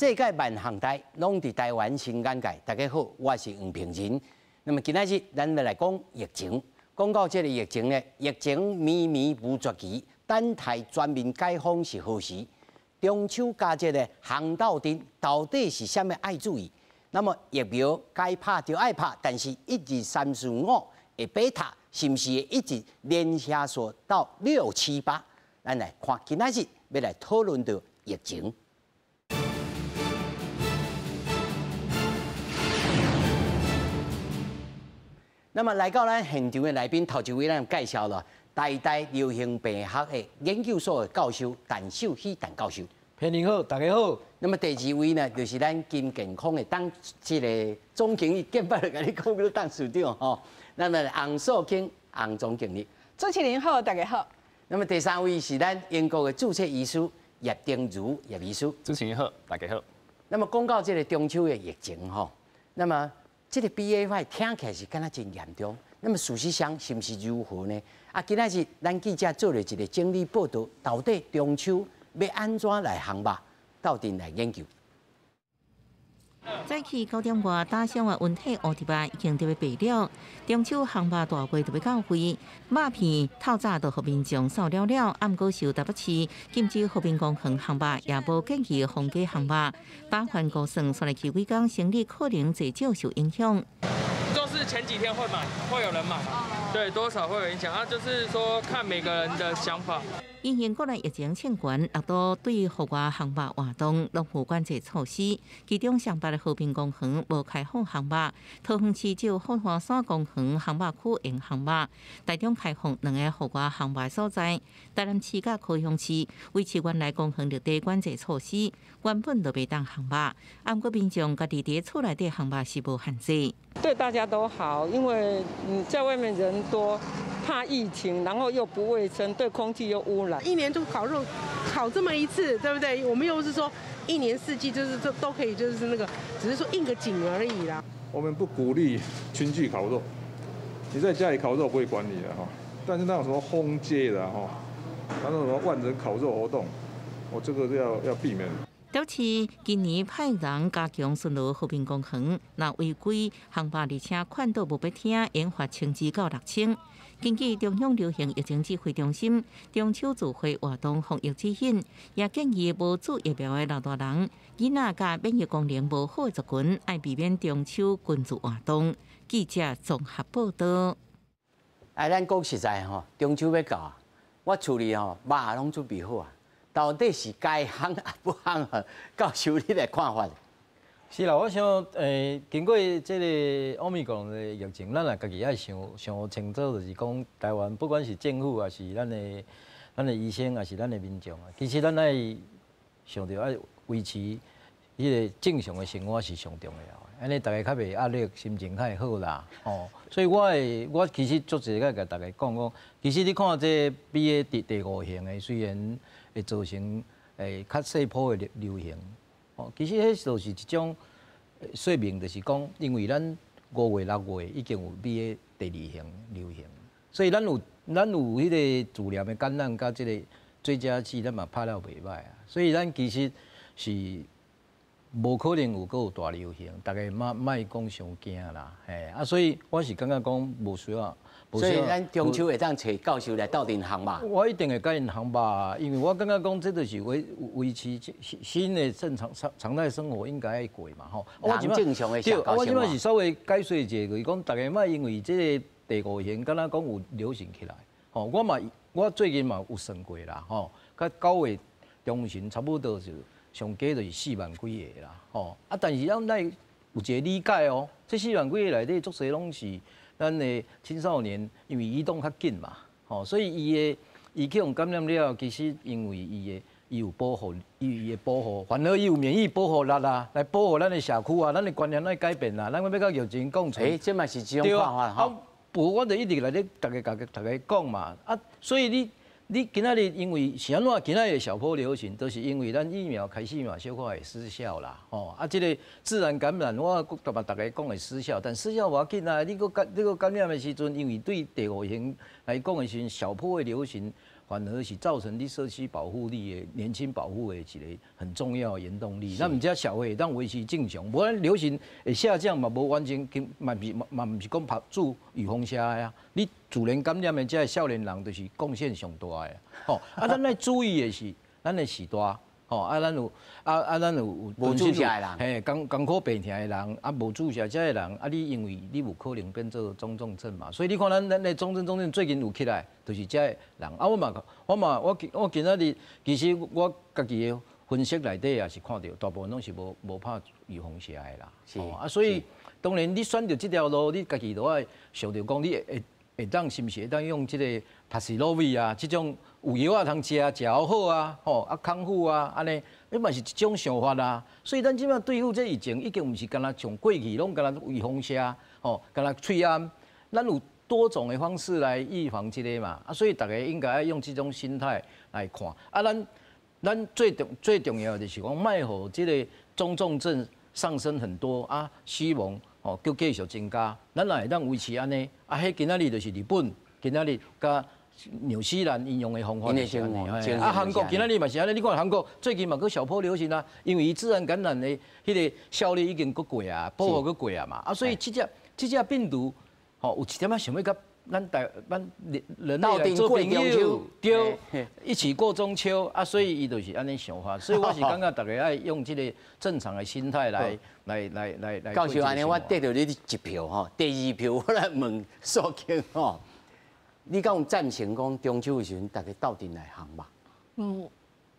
世界萬項代攏佇台灣新眼界。大家好，我是黃平仁。那麼今仔日咱欲來講疫情，講到這个疫情呢，疫情綿綿無絕期，等待全面解封是何時？中秋佳節的烘鬥陣到底是啥物愛注意？那麼疫苗該拍就愛拍，但是一二三四五的貝塔是毋是會一直連下說到六七八？咱來看今仔日欲來討論著疫情。那麼來到咱現場的來賓，頭一位咱介紹了台大流行病學的研究所的教授陳秀喜陳教授。平仁好，大家好。那麼第二位呢，就是咱金健康的董這个總經理，見擺就共你講叫董事長吼。那麼洪素卿洪總經理。主持人好，大家好。那麼第三位是咱英國的註冊醫師葉丁如葉醫師。主持人好，大家好。那麼講到這个中秋的疫情吼，那麼這个 BA.5 聽起來是敢若真嚴重，那麼事實上是毋是如何呢？啊，今仔日咱記者做了一个整理報道，到底中秋欲按怎來烘肉，鬥陣來研究。早起9點外，打賞的溫體烏佇肉已經特別白了。中秋烘肉大會特別到位，肉片透早就予民眾掃了了。毋過受台北市禁止和平公園烘肉，也無建議封街烘肉。百環估算，紲落去幾工生意可能濟少受影響。就是前幾天會買，會有人買，對，多少會有影響啊。就是說看每個人的想法。因應國內疫情升懸，六都對戶外烘肉活動攏有管制措施。其中雙北的和平公園無開放烘肉，桃園市只有鳳凰山公園烘肉區用烘肉。台中開放兩个戶外烘肉所在，台南市佮高雄市維持原來公園綠地管制措施，原本就袂當烘肉。毋過民眾家己佇厝內底烘肉是無限制。對大家都好，因為你在外面人多，怕疫情，然後又不衛生，對空氣又污染。一年就烤肉，烤這麼一次，對不對？我們又不是說一年四季就是都都可以，就是那個，只是說應個景而已啦。我們不鼓勵群聚烤肉，你在家裡烤肉不會管你的哈，但是那種什麼封街的哈，那種什麼萬人烤肉活動，我這個要避免。表示今年派人加強巡邏和平公園，若違規烘肉，而且勸導無欲聽，應罰1000至6000。根據中央流行疫情指揮中心中秋聚會活動防疫指引，也建議無注疫苗的老大人、囡仔佮免疫功能無好的族群，愛避免中秋群聚活動。記者綜合報道。哎，咱講實在吼，中秋欲到啊，我厝裡吼肉攏準備好啊。到底是該烘抑無烘啊？教授你來看法。是啦，我想，經過這个奧密克戎的疫情，咱也家己愛想想清楚，就是講台灣不管是政府，抑是咱的醫生，抑是咱的民眾啊，其實咱愛想著愛維持彼个正常的生活是上重要的，按呢大家較袂壓力，心情較會好啦。吼，所以我會，我其實足濟個共大家講講，其實你看這 BA 第五型的，雖然會造成較細波的流行，吼，其實彼就是一種說明，就是講，因為咱5月、6月已經有 BA 第二型流行，所以咱有彼个自然的感染，佮這个追加劑，咱嘛拍了袂䆀啊，所以咱其實是無可能有閣有大流行，大家莫莫講傷驚啦，嘿啊，所以我是感覺講無需要。所以咱中秋會當揣教授來鬥陣烘肉。我一定會共𪜶烘肉，因為我感覺講這就是維持新的正常常常態生活應該愛過嘛，吼。人正常的社交。我這擺是稍微解說一下，就是講大家莫因為這个第五型，敢若講有流行起來，吼。我嘛，我最近嘛有算過啦，吼，佮9月中旬差不多就上低就是4萬幾个啦，吼。啊，但是咱愛有一个理解哦，這4萬幾个內底足濟攏是咱的青少年，因為移動較緊嘛，吼，所以伊去予感染了，其實因為伊有保護，伊的保護，反而伊有免疫保護力啦，來保護咱的社區啊，咱的觀念愛改變啦，咱欲佮疫情共存。欸，這嘛是一種看法吼。無，我就一直來咧，逐家共逐家講嘛，啊，所以你今仔日因為是按怎今仔日小波流行，都是因為咱疫苗開始嘛小可會失效啦，吼啊，這个自然感染我逐嘛逐家講會失效，但失效無要緊啊，你閣感染的時陣，因為對第五型來講的時陣，小波的流行，反而是造成你社區保護力的年輕保護的一個很重要的原動力。咱毋才社會會當維持正常，無咱流行會下降嘛，無完全嘛是嘛毋是講拍注預防射的啊。你自然感染的這个少年人，就是貢獻上大的。吼，啊，咱愛注意的是咱的序大。吼，啊，咱有啊啊，咱有有無注射的人，嘿，艱艱苦病痛的人，啊，無注射這个人，啊，你因為你有可能變做中重症嘛，所以你看咱的中症中症最近有起來，就是這个人。啊，我嘛我嘛我我今仔日其實我家己的分析內底也是看著，大部分攏是無拍預防射的啦。是，啊，所以當然你選著這條路，你家己都愛想著講，你會會當是毋是會當用這個帕西洛維啊，這種有藥仔通食，食好啊，吼啊康復啊，按呢，彼嘛是一種想法啊。所以咱這擺對付這疫情，已經毋是干焦像過去攏干焦預防射，吼，干焦喙罨，咱有多種的方式來預防這个嘛。啊，所以大家應該愛用這種心態來看。啊，咱最重要的就是講，莫予這个中重症上升很多啊，死亡哦，閣繼續增加。咱若會當維持按呢，啊，彼今仔日就是日本，今仔日佮紐西蘭𪜶用的方法就是按呢，啊，韓國今仔日嘛是按呢，你看韓國最近嘛閣小波流行啊，因為伊自然感染的彼个效率已經閣過啊，保護閣過啊嘛，啊，所以這隻病毒，吼，有一點仔想欲佮咱台咱人類來做朋友，對，一起過中秋啊，所以伊就是按呢想法，所以我是感覺大家愛用這个正常的心態來。教授按呢，我得著你一票吼，第二票我來問素卿吼。你敢有贊成講中秋的時陣，大家鬥陣來烘肉？嗯，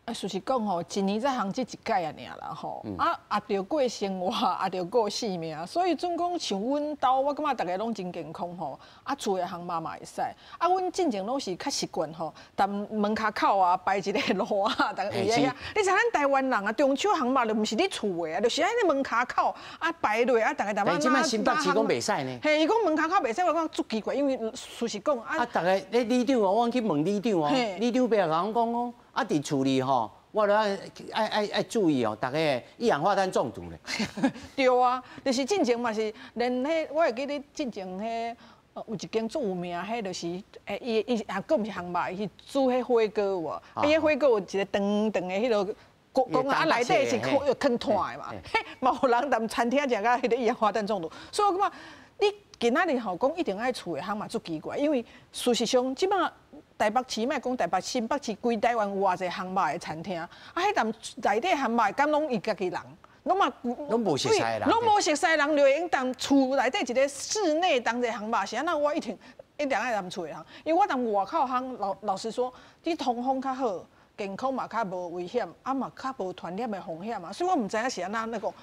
啊，事實講吼，一年才烘這一擺爾啦吼，啊，也著過生活，也著顧性命，所以準講像阮兜，我感覺逐个攏真健康吼，啊，厝的烘肉嘛會使，啊，阮進前攏是較習慣吼，踮門跤口啊擺一个爐仔，逐个圍佇遐。你知咱台灣人啊，中秋烘肉就毋是佇厝的啊，就是喺咧門跤口啊擺落啊，逐个踮啊。這擺新北市講袂使呢。嘿，伊講門跤口袂使，我講足奇怪，因為事實講啊。啊，逐个咧里長哦，我去問里長哦，里長伯共阮講講，啊，佇厝裡吼，我著愛注意哦，逐个一氧化碳中毒咧。對啊，就是進前嘛是，連彼我會記得進前彼有一間足有名，彼就是伊伊也閣毋是烘肉，伊是煮彼火鍋有無？啊，伊火鍋有一个長長的彼落鍋講啊，內底是囥炭的嘛，嘿，嘛有人踮餐廳食甲彼个一氧化碳中毒，所以我感覺你今仔日吼講一定愛厝的烘嘛足奇怪，因為事實上這擺。台北市莫講台北新北市，規台灣有偌濟烘肉的餐廳，啊，彼踮內底烘肉，敢攏伊家己人，攏嘛攏無熟似的人，攏無熟似的人，就會用踮厝內底一个室內當這烘肉，是按怎？我一定一定愛踮厝的烘，因為我踮外口烘，老實說，你通風較好，健康嘛較無危險，啊嘛較無傳染的風險嘛，所以我毋知影是按怎咧講。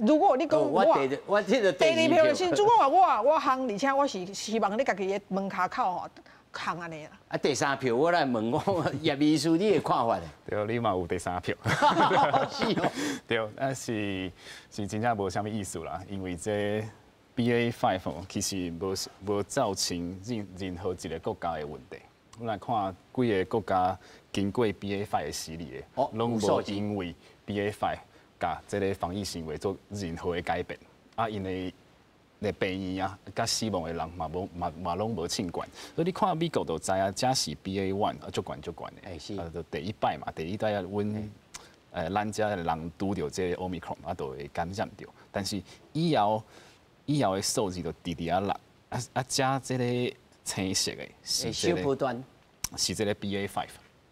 如果你講我，我這個第二票就是，如果話我烘，而且我是希望你家己的門跤口吼。烘按呢啦。啊，第三票我來問我葉醫師，你的看法咧？對，你嘛有第三票。是哦。對，啊是是真正無啥物意思啦，因為這 BA.5 其實無造成任何一个國家的問題。我來看幾个國家經過 BA.5 的洗禮的，攏無因為 BA.5 共這个防疫行為做任何的改變。啊，𪜶的咧病院啊，佮死亡的人嘛無嘛嘛攏無衝懸，所以你看美國就知影，這是 BA.1 啊，足懸足懸的。欸是。啊，就第一擺嘛，第一擺啊，阮咱遮的人拄著這个 Omicron 啊，就會感染著。但是以後以後的數字就直直仔落，啊啊，遮這个青色的是這个是這个 BA.5，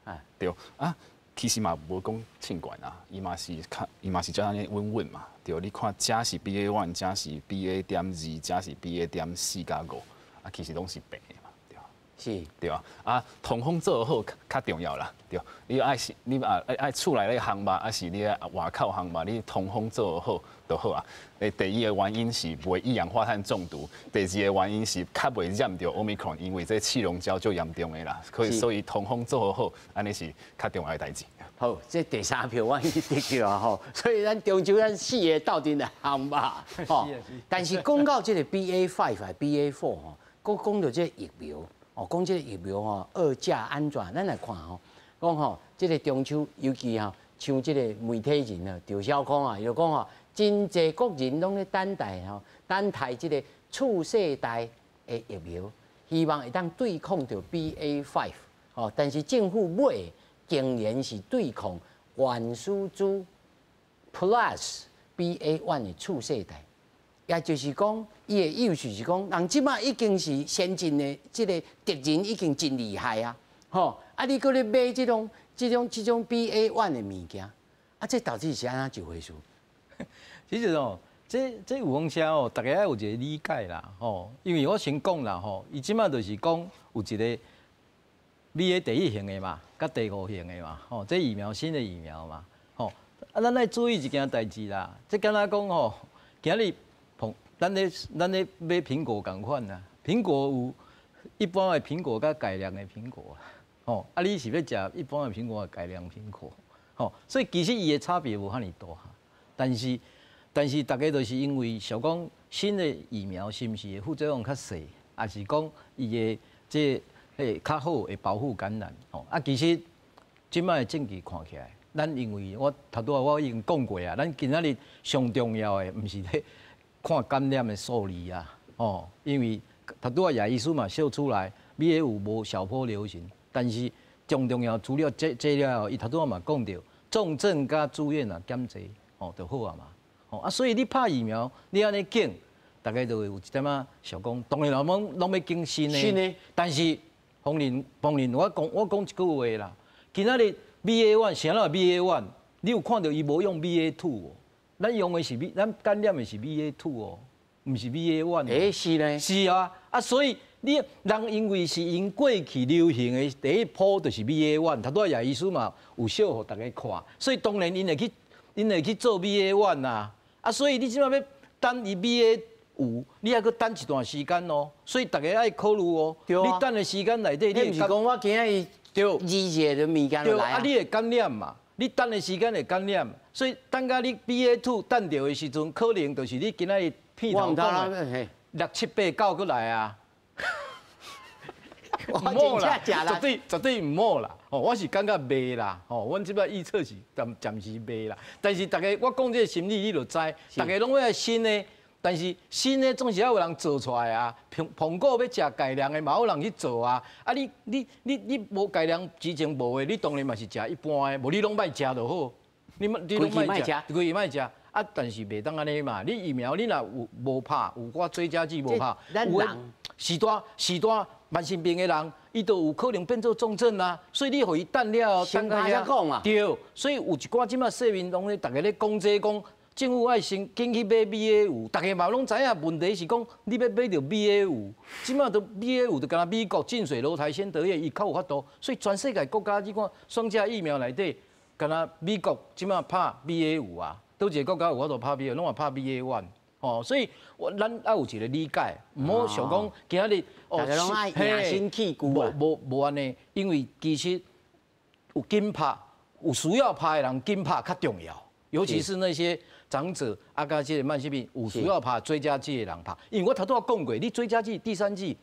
啊對啊，其實嘛無講衝懸啊，伊嘛是較伊嘛是遮按呢穩穩嘛。對，你看，這是 BA.1，這是 BA.2，這是 BA.4佮5，啊，其實攏是白的嘛，對。是，對啊，啊，通風做好較重要啦，對。你愛是，你啊愛厝內咧烘肉，還是你愛外口烘肉，你通風做好就好啊。第一个原因是袂一氧化碳中毒，第二个原因是較袂染著 Omicron，因為這氣溶膠足嚴重的啦，所以通風做好，按呢是較重要的代誌。好，這第三票我已經得著啊吼，所以咱中秋咱四个鬥陣來烘肉吼。但是講到這个 BA.5 還 BA.4 吼，閣講著這个疫苗，哦，講這个疫苗吼，二價按怎？咱來看吼，講吼，這个中秋尤其吼，像這个媒體人啊，趙小康啊，伊就講吼，真濟國人攏咧等待吼，等待這个次世代的疫苗，希望會當對抗著 BA.5。吼，但是政府買的竟然是對抗原始株 Plus BA.1 的次世代，也就是講，伊的意思是講，人這擺已經是先進的這个敵人已經真厲害啊，吼！啊，你閣咧買這種 BA.1 的物件，啊，這到底是按怎一回事？其實哦，這有當時哦，大家愛有一個理解啦，吼，因為我先講啦，吼，伊這擺就是講有一个 BA 第一型的嘛，佮第五型的嘛，吼，這疫苗新的疫苗嘛，吼，啊，咱愛注意一件代誌啦，這敢若講吼，今日蘋，咱咧買蘋果仝款啦，蘋果有一般的蘋果佮改良的蘋果，吼，啊，你是欲食一般的蘋果，改良蘋果，吼，所以其實伊的差別無遐爾大，但是大家就是因為想講新的疫苗是毋是會副作用較細，還是講伊的這個較好會保護感染？吼啊，其實這擺的證據看起來，咱因為我頭拄仔我已經講過啊，咱今仔日上重要的毋是咧看感染的數字啊，吼，因為頭拄仔葉醫師嘛秀出來，BA.5無小波流行，但是上重要除了這了後，伊頭拄仔嘛講著，重症佮住院啊減濟，吼就好啊嘛。啊，所以你拍疫苗，你按呢揀，大家就會有一點仔想講，當然攏欲揀新的，新的。但是馮林馮林，我講一句話啦，今仔日 BA.1 啥人 BA.1，你有看著伊無用 BA.2 無？咱用的是 B，咱感染的是 BA.2 哦，毋是 BA.1。欸，是呢。是啊，啊，所以你人因為是𪜶過去流行的第一波就是 BA.1，頭拄仔葉醫師嘛有秀予大家看，所以當然𪜶會去做 BA.1 啊。啊，所以你這擺欲等伊 BA.5，你還閣等一段時間哦。所以大家愛考慮哦。你等的時間內底，你毋是講我今仔日二日的物件就來啊？你會感染嘛？你等的時間會感染，所以等到你 BA.2 等著的時陣，可能就是你今仔日片頭講的六七八九閣來啊。毋好啦，絕對絕對毋好啦。哦，我是感覺袂啦。哦，阮這擺預測是暫時袂啦。但是大家，我講這个心理，你就知，大家攏欲愛新的，但是新的總是愛有人做出來啊。蘋果欲食改良的，嘛有人去做啊。啊你，你無改良之前無的，你當然嘛是食一般的，無你攏莫食就好。你攏莫食，規氣莫食。啊，但是袂當按呢嘛。你疫苗你若有無拍，有寡追加劑無拍，有的序大序大慢性病的人，伊就有可能變做重症啊。所以你予伊等了後，等較講啊。對，所以有一寡這擺市民攏咧，逐家咧講這講，政府愛先緊去買 BA.5，逐家嘛攏知影。問題是講你欲買著 BA.5，這擺都 BA.5就敢若美國近水樓台先得月，伊較有法度。所以全世界國家這款雙價疫苗內底，敢若美國這擺拍 BA.5 啊，佗一個國家有法度拍 BA，攏嘛拍 BA.1。哦，所以我咱愛有一個理解，毋好想講今仔日哦，逐家攏愛迎新棄舊啊。無按呢，因為其實有緊拍，有需要拍的人緊拍較重要，尤其是那些長者啊，佮這个慢性病有需要拍追加劑的人拍。因為我頭拄仔講過，你追加劑第三劑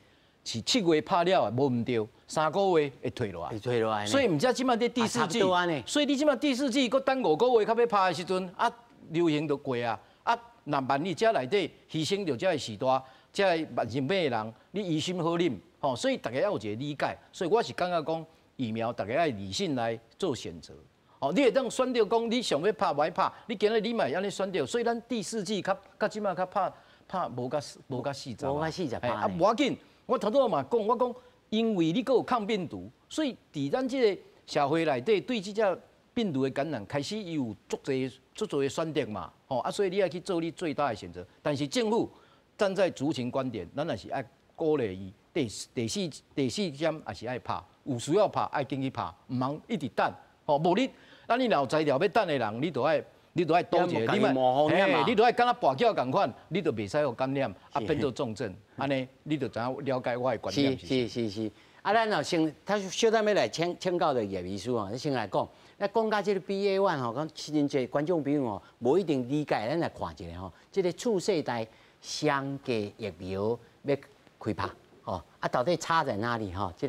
是7月拍了，無毋對，3個月會退落來。會退落來。所以毋才這擺佇第四劑，所以你這擺第四劑閣等5個月較欲拍的時陣，啊，流行就過啊，啊。若萬一這內底犧牲著這个序大，這个慢性病的人，你於心何忍？吼，所以大家要有一个理解。所以我是感覺講疫苗，大家愛理性來做選擇。哦，你會當選擇講你想欲拍無愛拍，你今日你嘛會按呢選擇。所以咱第四劑較這擺較拍無甲40，無甲40 啊，無要緊。我頭拄仔嘛講，我講因為你閣有抗病毒，所以佇咱這个社會內底對這隻病毒的感染開始伊有足濟足濟的選擇嘛，吼啊，所以你愛去做你最大的選擇。但是政府站在族群觀點，咱也是愛鼓勵伊第四針也是愛拍，有需要拍愛緊去拍，毋通一直等。吼，無你，啊你若有材料欲等的人，你著愛賭一个，你嘛，嘿，你著愛敢若跋筊仝款，你就袂使予感染，啊變做重症，按呢你就知影了解我的觀點。是是是是，啊，咱若先，他小等欲來請教著葉醫師吼，先來講。那講到這个 BA.1 吼，講真濟觀眾朋友吼，無一定理解，咱來看一下吼，這个次世代雙價疫苗欲開拍，吼，啊，到底差在哪裡吼？這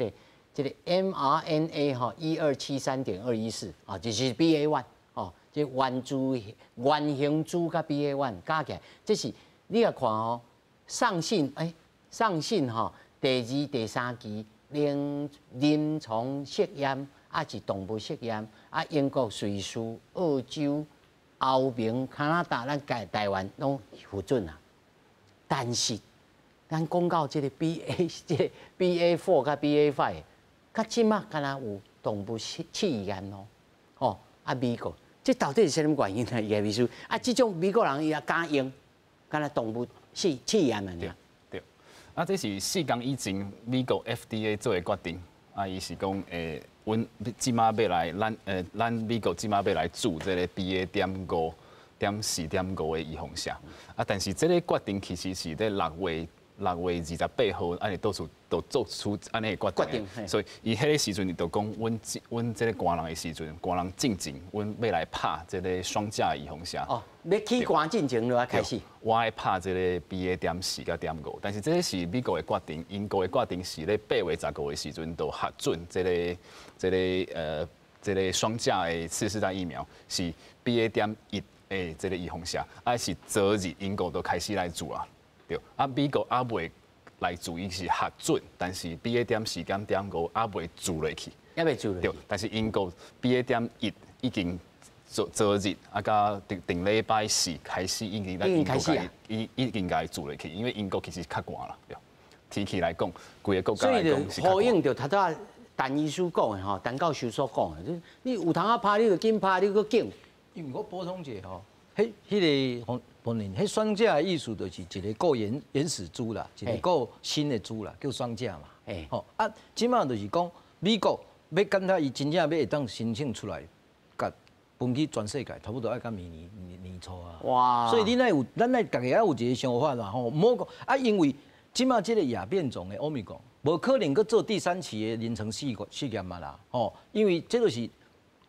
个 mRNA 吼1273.214啊，就是 BA.1 哦，這原株原型株佮 BA.1 加起來，這是你若看吼，送信欸，送信吼，第二、第三期。臨床試驗，抑是動物實驗，啊，英國、瑞士、澳洲、歐盟、加拿大，咱台台灣攏核准啊。但是，咱講到這個 BA 這個 BA4 佮 BA5，較這馬敢若有動物試驗咯。哦，啊，美國，這到底是啥物原因啊？葉醫師，啊，這種美國人伊也敢用，敢若動物試驗啊？對對，啊，這是4工以前美國 FDA 做的決定，啊，伊是講阮這馬欲來，咱美國這馬欲來注這個 BA.5.4.5的預防射，啊，但是這個決定其實是佇6月28號，按呢到處都做出按呢的決定，所以伊彼個時陣伊就講，阮這個寒人的時陣，寒人進前，阮欲來拍這個雙價預防射。哦，欲起寒進前就愛開始。我愛拍這個 BA.4佮.5，但是這個是美國的決定，英國的決定是咧8月15的時陣就核准這個雙價的次世代疫苗是 BA.1的這個預防射，啊是昨日英國都開始來做啊。對，啊，美國猶未來注，伊是核准，但是 BA.4.5猶未注落去，猶未注落去。對，但是英國 BA.1已經昨日啊，佮頂頂禮拜四開始已經來英國已經共伊注落去，因為英國其實較寒啦，對。天氣來講，規個國家來講是較呼應著頭拄仔陳醫師講的吼，陳教授所講的，你有通仔拍，你就緊拍，你閣緊。因為我補充一下吼，彼個本年，彼雙價的意思就是一個顧原始株啦，一個顧新的株啦，叫雙價嘛。吼啊，這馬就是講美國欲感覺伊真正欲會當申請出來，共分去全世界，差不多愛到明年年年初啊。哇！所以你若有，咱愛家己愛有一個想法啦吼，毋好講啊，因為這馬這個亞變種的奧密克戎，無可能閣做第三期的臨床試驗嘛啦，吼，因為這就是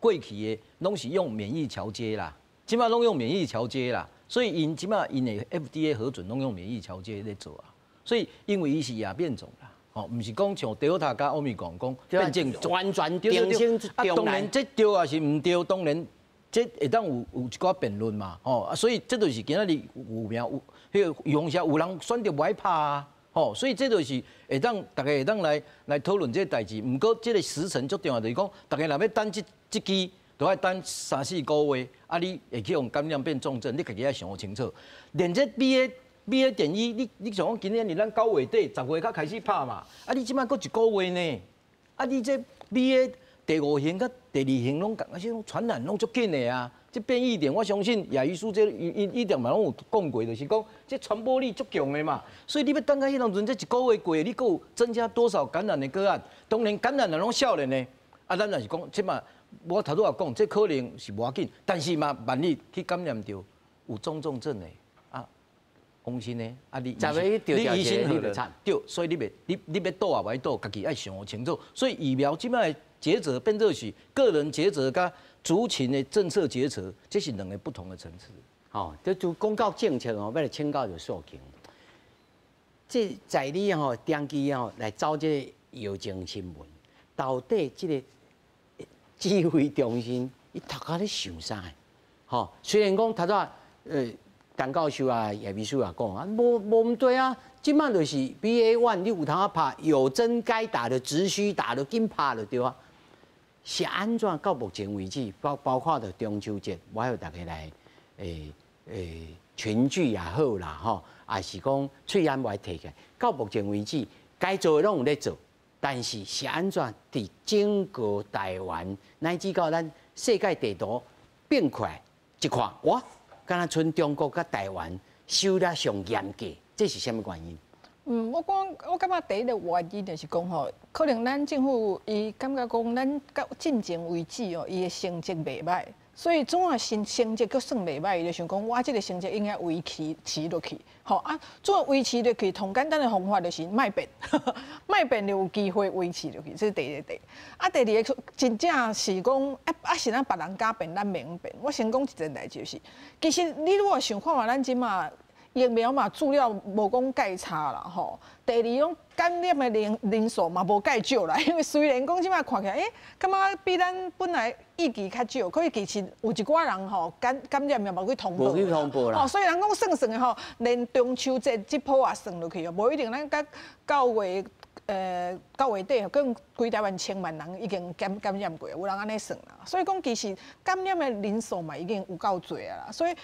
過去的攏是用免疫橋接啦，這馬攏用免疫橋接啦。所以𪜶這馬𪜶的 FDA 核准攏用免疫橋接咧做啊，所以因為伊是亞變種啦，吼，毋是講像德爾塔佮奧密克戎講變種完全定性。啊，當然這對抑是毋對，當然這會當有一寡辯論嘛，吼，啊，所以這就是今仔日有名有彼個預防射有人選擇無愛拍啊，吼，所以這就是會當大家會當來討論這個代誌。毋過這個時程足重要，就是講大家若欲等這支，都愛等三四個月，啊！你會去予感染變重症，你家己愛想清楚。連這 BA.1，你想講今年咱9月底10月才開始拍嘛？啊！你這馬閣一個月呢？啊！你這 BA 第五型佮第二型攏共，而且傳染攏足緊的啊！這變異點，我相信葉醫師這伊一定嘛攏有講過，就是講這傳播力足強的嘛。所以你欲等到彼當陣，這一個月過，你閣有增加多少感染的個案？當然感染的攏少年的，啊，咱若是講這馬。我頭拄仔講，這可能是無要緊，但是嘛，萬一去感染著有中重症的啊，放心的啊，你你醫生你就慘，對，所以你欲賭也無愛賭，家己愛想清楚。所以疫苗這擺抉擇變做是個人抉擇佮族群的政策抉擇，這是兩個不同的層次。吼，這就講到政策哦，欲來請教著素卿。這在你吼長期吼來走這個藥情新聞，到底這個指揮中心，伊頭殼咧想啥？吼，雖然講頭拄陳教授啊、葉醫師也講啊，無毋對啊，這馬就是 BA.1，你有通仔拍，有針該打的，只需打的，緊拍就對啊。是按怎到目前為止，包括著中秋節，我予大家來群聚也好啦，吼，抑是講喙罨無愛提起來。到目前為止，該做的攏有咧做。但是是按怎佇整個台灣乃至到咱世界地圖變快一看，哇，敢若賰中國佮台灣守得上嚴格，這是啥物原因？嗯，我講，我感覺第一個原因就是講吼，可能咱政府伊感覺講咱到進前為止哦，伊的成績袂䆀。所以總啊成績閣算袂䆀，伊就想講我這個成績應該維持持落去，吼啊，怎維持落去？上簡單的方法就是莫變，莫變就有機會維持落去，這是第一個。啊，第二個真正是講啊啊是咱別人敢變，咱袂用變。我先講一件代誌，就是其實你如果想看覓咱這馬疫苗嘛，注了無講蓋差啦吼。第二講感染的人數嘛無蓋少啦，因為雖然講這馬看起來，感覺比咱本來預期較少，可是其實有一寡人吼感染也無去通報，無去通報啦。吼，所以人講算算的吼，連中秋節這波也算落去哦，無一定咱佮9月。9月底，共规台湾千万人已经感染过，有人按呢算啦。所以讲，其实感染的人数嘛已经有够济啊啦。所以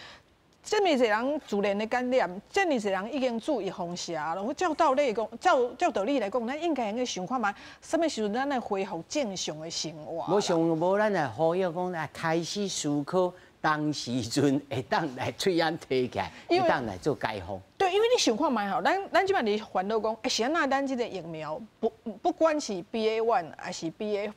這麼濟人自然的感染，這麼濟人已經注預防射了。照道理講，照道理來講，咱應該應該想看覓，啥物時陣咱來恢復正常的生活。無想無咱來呼籲講來開始思考，當時陣會當來喙罨提起來，會當來做解封。對，因為你想看覓吼，咱這擺佇煩惱講，是按怎咱這個疫苗不管是 BA.1 還是 BA.5，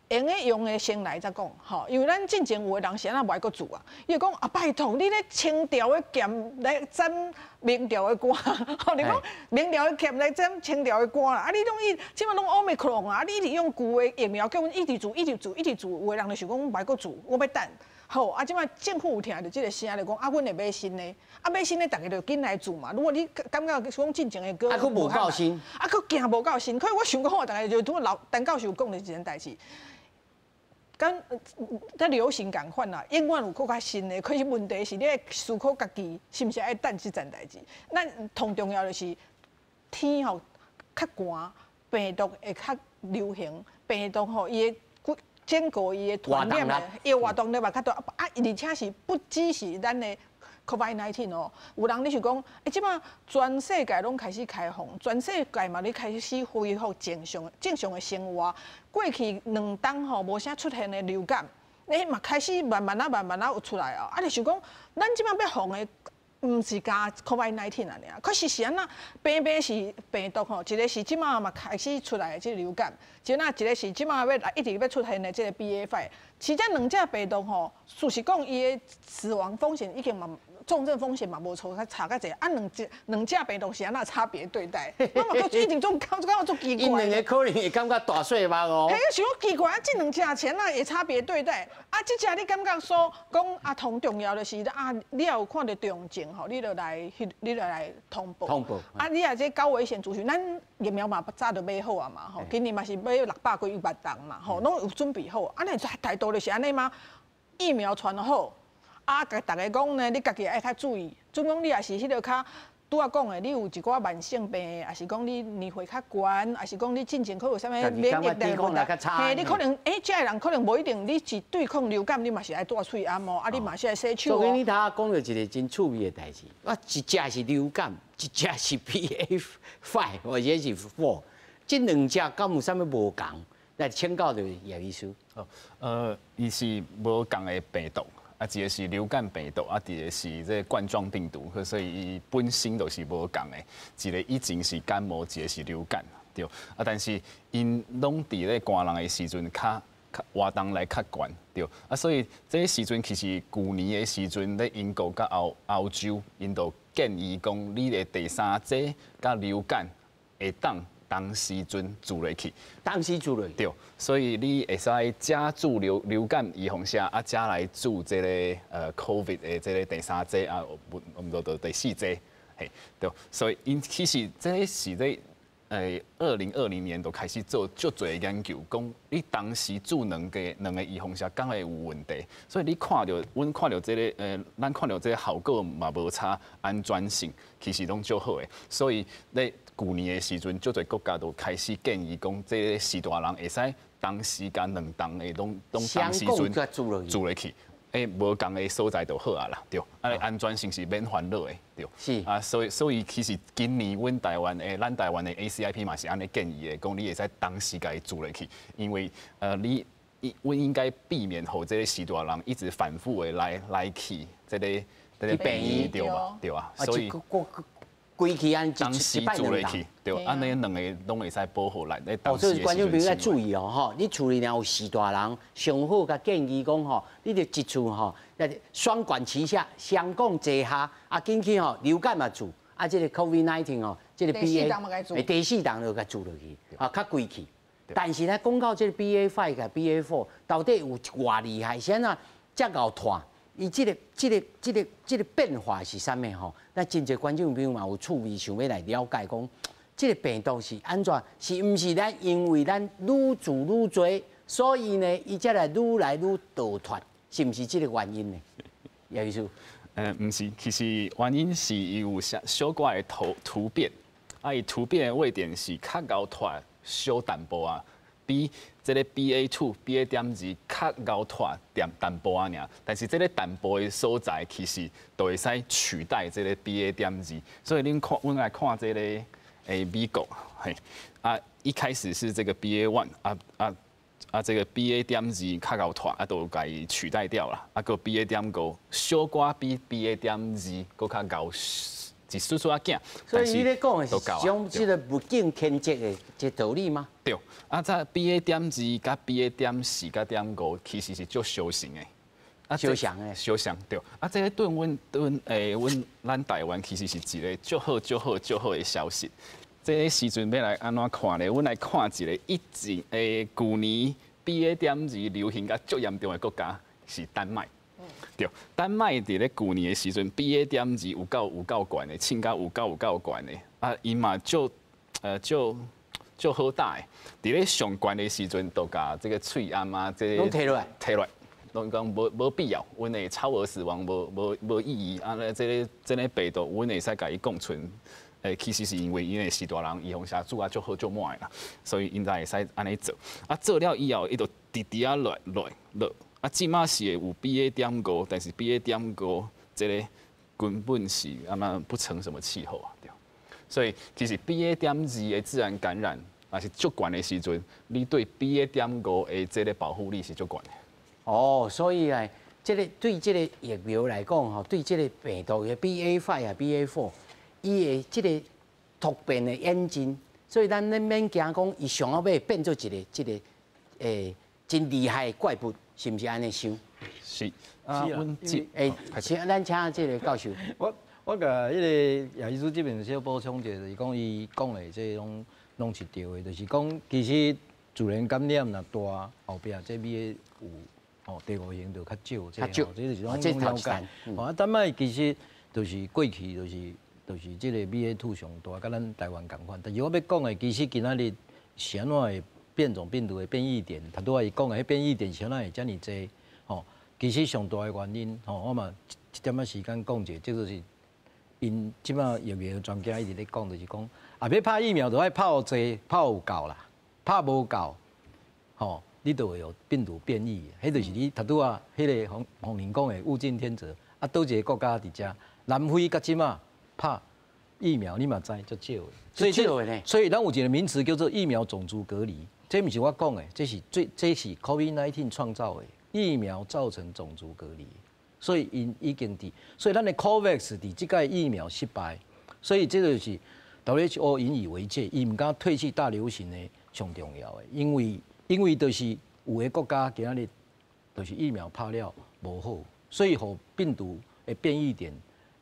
用的用的先來再講，吼，因為咱進前有的人是按怎無愛閣注啊？伊就講啊，拜託你咧清朝的劍來斬明朝的官，吼，你講明朝的劍來斬清朝的官啦，啊，你攏伊這擺攏 Omicron 啊，你一直用舊的疫苗，叫阮一直注，一直注，一直注，有的人就想講，無愛閣注，我欲等。好，啊，這擺政府有聽著這個聲，就講啊，阮會買新的，啊，買新的，逐家就緊來注嘛。如果你感覺講進前的閣，啊，閣無夠新，啊，閣驚無夠新。可是我想講，我逐家就拄老陳教授講的一件代誌。敢在流行仝款啦，永遠有閣較新的。可是問題是，你愛思考家己是毋是愛等這件代誌。咱同重要就是天吼較寒，病毒會較流行，病毒吼伊會整個伊的傳染的，伊的活動力嘛較大啊，而且是不只是咱的 COVID-19 哦，有人咧想講，欸，這擺全世界攏開始開放，全世界嘛咧開始恢復正常的生活。過去兩冬吼無啥出現的流感，欸嘛開始慢慢仔慢慢仔有出來哦。啊，你想講，咱這擺欲防的，毋是焦 COVID-19 爾，可是是按怎？偏偏是病毒吼，一個是這擺嘛開始出來的這個流感，一那一個是這擺欲來一直欲出現的這個 BA.5。其實這兩隻病毒吼，事實講伊的死亡風險已經嘛，重症風險嘛無錯，較差較濟。啊，兩隻病毒是按怎差別對待？我嘛閣一定總感覺足奇怪。𪜶兩個可能會感覺大細目哦。嘿，想講奇怪，啊，這兩隻錢啊會差別對待？啊，這隻你感覺說講啊，同重要就是啊，你也有看著重症吼，你就來通報。通報。啊，你若這高危險族群，咱疫苗嘛早就買好啊嘛吼，今年嘛是買600幾萬劑嘛吼，攏有準備好。啊，你態度就是按呢嗎？疫苗傳好。啊，共逐家講呢，你家己愛較注意。準講你若是彼個較拄仔講的，你有一寡慢性病，抑是講你年歲較懸，抑是講你進前可有啥物免疫力問題，嘿，你可能欸，這个人可能無一定，你是對抗流感，你嘛是愛戴喙罨哦，啊，你嘛是愛洗手哦。昨天你頭仔講著一個真趣味的代誌，我一隻是流感，一隻是 BA.5 或者是 four，這兩隻敢有啥物無仝？來請教著葉醫師。哦，伊是無仝的病毒。啊，一個是流感病毒，啊，一個是這個冠狀病毒，所以伊本身就是無仝的。一個以前是感冒，一個是流感，對。啊，但是𪜶攏佇咧寒人的時陣較活動力較懸，對。啊，所以這個時陣其實舊年的時陣咧英國佮歐洲，𪜶就建議講，你的第三劑佮流感會當同時陣注落去，同時注落去，對，所以你會使遮注流感預防射，啊，遮來注這個COVID 的這個第三劑啊，毋毋就第四劑，嘿，對，所以𪜶其實這個是咧，2020年就開始做足濟研究，講你同時注兩個預防射，敢會有問題？所以你看著，阮看著這個，咱看著這個效果嘛無差，安全性其實攏足好的，所以咧舊年的時陣，足濟國家都開始建議講，這個序大人會使同時間兩針的攏同時陣注落去，欸，無仝的所在就好啊啦，對，啊，安全性是免煩惱的，對。啊，所以其實今年阮台灣的，咱台灣的 ACIP 嘛是按呢建議的，講你會使同時共伊注落去，因為你，阮應該避免予這個序大人一直反覆的來去這個病院，對吧？對啊，所以。規氣按同時注落去，對，按呢兩個攏會使保護來。哦，所以觀眾朋友要注意哦，吼，你厝裡若有序大人，上好共建議講吼，你就一次吼，雙管齊下，雙管齊下，啊，緊去吼，流感嘛注，啊，這個 COVID-19 吼，這個 BA，第四針就共注落去，啊，較規氣。但是呢，講到這個 BA.5 佮 BA.4，到底有偌厲害？是按怎遮𠢕傳？伊這個變化是啥物吼？咱真濟觀眾朋友嘛有趣味，想欲來了解講，這個病毒是按怎？是毋是咱因為咱愈注愈濟，所以呢，伊才來愈來愈逃脫？是毋是這個原因呢？葉醫師，毋是，其實原因是伊有小小可的突變。啊，伊突變的位點是較𠢕脫小淡薄仔，比這个 BA.2、BA.2較𠢕脫點淡薄仔爾。但是這个淡薄的所在，其實就會使取代這个 BA.2。所以恁看，阮來看這个美國，嘿，啊，一開始是這個 BA.1，啊，這个 BA.2較𠢕脫，啊，都共伊取代掉啦。啊，閣 BA.5小可比 BA.2閣較𠢕一絲絲仔囝。所以你咧講的是將這个物競天擇的這道理嗎？對，啊，這 BA.2佮 BA.4佮.5其實是足相像的。啊，相像的。相像對。啊，這个對阮對阮阮咱台灣其實是一个足好、足好、足好的消息。這个時陣欲來按怎看咧？阮來看一个一前舊年 BA.2流行甲足嚴重的國家是丹麥。對，丹麥佇咧舊年的時陣，BA.2有夠懸的，衝甲有夠懸的，啊，伊嘛足好膽的，佇咧上懸的時陣，就共這个喙罨啊，這攏提落來，提落來，攏講無必要，阮的超額死亡無意義，啊，這个病毒，阮會使共伊共存。其實是因為𪜶的序大人預防射注啊足好足滿的啦，所以𪜶才會使按呢做。啊，做了以後，伊就直直仔落落落。啊，這馬是會有 BA.5，但是 BA.5這个根本是按怎不成什麼氣候啊，對。所以其實 BA.2的自然感染，若是足懸的時陣，你對 BA.5的這个保護力是足懸的。哦，所以啊，這个對這个疫苗來講，吼，對這个病毒的 BA.5 啊 BA.4，伊的這个突變的演進，所以咱免驚講伊上後尾變做一个這个真厲害的怪物，是毋是按呢想？是。啊，阮請咱請這个教授。我共彼个葉醫師這邊小補充一下，就是講伊講的這攏是對的，就是講其實自然感染若大，後壁這 BA 有吼第五型就較少，較少，這就是攏了解。啊，丹麥其實就是過去就是這个 BA.2 上大，佮咱台灣仝款。但是我欲講的，其實今仔日是按怎會變種病毒的變異點，頭拄仔伊講的彼變異點是按怎會遮爾濟？吼，其實上大的原因，吼，我嘛一點仔時間講者，這就是𪜶這馬疫苗專家一直咧講，就是講啊，欲拍疫苗就愛拍予濟，拍有夠啦，拍無夠，吼，你就會有病毒變異。彼就是你頭拄仔彼个洪洪玲講的物競天擇。啊，佗一个國家佇遮，南非佮這馬拍疫苗，你嘛知足少的。所以少的呢。所以咱有一个名詞叫做疫苗種族隔離，這毋是我講的，這是 COVID-19 創造的疫苗造成種族隔離，所以𪜶已經佇，所以咱的 COVAX 佇這擺疫苗失敗，所以這就是 WHO 引以為戒，伊毋敢褪去大流行的上重要的，因為就是有的國家今仔日就是疫苗拍了無好，所以予病毒的變異點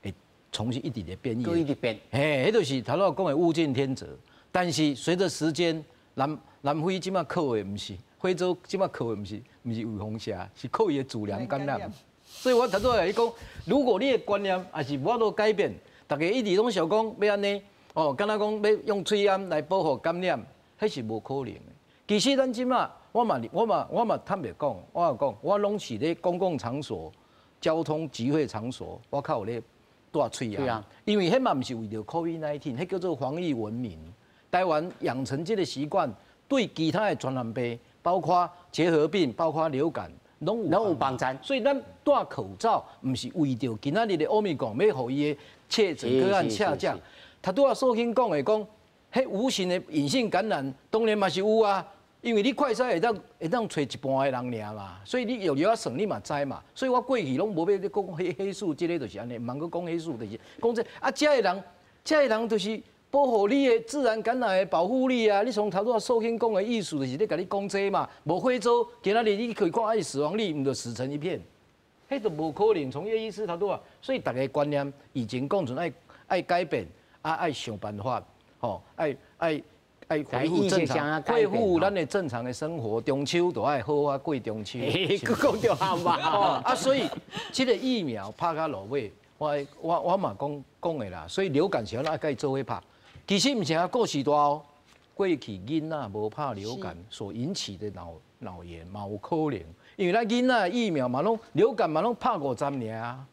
會重新一直咧變異，一直變，嘿，彼就是頭拄仔講的物競天擇。但是隨著時間，南非這馬靠的毋是非洲，這馬靠的毋是預防射，是靠伊的自然感染。所以我頭拄仔共你講，如果你的觀念也是無法度改變，大家一直攏想講欲按呢，哦，敢若講欲用喙罨來保護感染，彼是無可能的。其實咱這馬，我嘛坦白講，我有講，我攏是咧公共場所、交通集會場所，我較有咧戴喙罨，因為彼嘛毋是為著 COVID-19，彼叫做防疫文明。台灣養成這个習慣，對其他的傳染病，包括結核病、包括流感，攏有幫助。所以咱戴口罩，毋是為著今仔日的 Omicron 欲予伊的確診個案下降。頭拄仔素卿講的講，彼無形的隱性感染，當然嘛是有啊。因為你快篩會當揣一半的人爾嘛，所以你藥藥仔算你嘛知嘛。所以我過去攏無欲咧講彼數，這个就是按呢，毋通閣講彼數，就是講這啊，遮的人就是保護你的自然感染的保護力啊！你從頭拄仔素卿講的意思，就是咧共你講這嘛。無非洲今仔日你去看，伊死亡率毋就死成一片，彼就無可能。從葉醫師頭拄仔，所以逐个觀念以前講陣愛改變，啊愛想辦法，吼，愛恢復正常，恢復咱的正常的生活。中秋就愛好好過中秋。閣講著好嘛。啊，所以這个疫苗拍到落尾，我嘛講講的啦。所以流感是按怎共伊做伙拍，其實毋是啊，故事大哦。過去囡仔無拍流感所引起的腦炎嘛有可能，因為咱囡仔疫苗嘛攏流感嘛攏拍5針爾啊。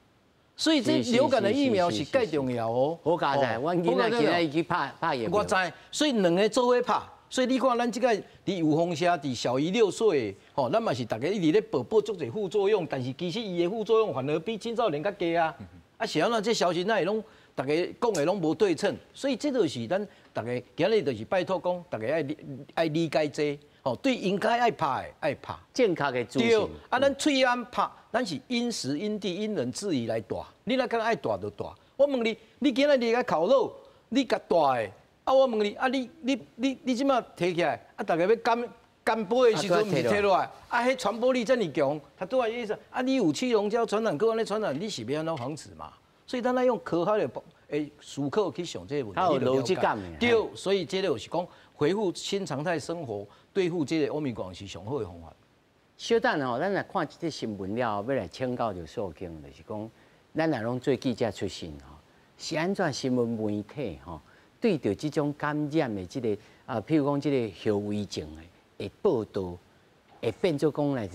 所以這流感的疫苗是蓋重要哦。好佳哉，阮囡仔今仔去拍拍疫苗。我知，所以兩個做伙拍。所以你看，咱這個佇預防射佇小於6歲，吼，咱嘛是逐家一直咧報報足濟副作用，但是其實伊的副作用反而比青少年較低啊。啊，是按怎這消息哪會攏逐家講的攏無對稱？所以這就是咱逐家今日就是拜託講，逐家愛理解這，吼，對應該愛拍的愛拍，正確的資訊。對，啊，咱喙罨拍，咱是因時因地因人制宜來戴。你若敢愛戴就戴。我問你，你今日你來烤肉，你共戴的？啊！我問你，啊你你你你這馬提起來，啊逐家欲乾乾杯的時陣，毋是提落來，啊，彼傳播力遮爾強，他拄仔意思，啊你有氣溶膠傳染，閣按呢傳染，你是欲按怎防止嘛？所以咱愛用科學的思考去想這個問題。有邏輯感。對，所以這個就是講恢復新常態生活，對付這個 Omicron 是上好的方法。小等吼，咱來看這個新聞了後，欲來請教著素卿，就是講，咱也攏做記者出身吼，是按怎新聞媒體吼？對著這種感染的這個啊，譬如講這個後遺症的會報導，會變做講來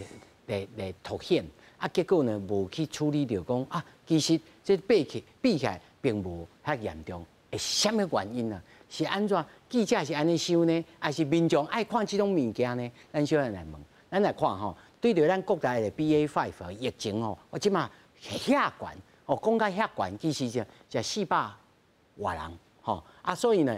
來來凸顯，啊，結果呢無去處理著講啊，其實這比起來並無遐嚴重，會啥物原因啊？是按怎記者是按呢想呢？還是民眾愛看這種物件呢？咱小來問，咱來看吼，對著咱國內的 BA.5 疫情吼，我這馬遐懸哦，講甲遐懸，其實就就400外人。吼啊，所以呢，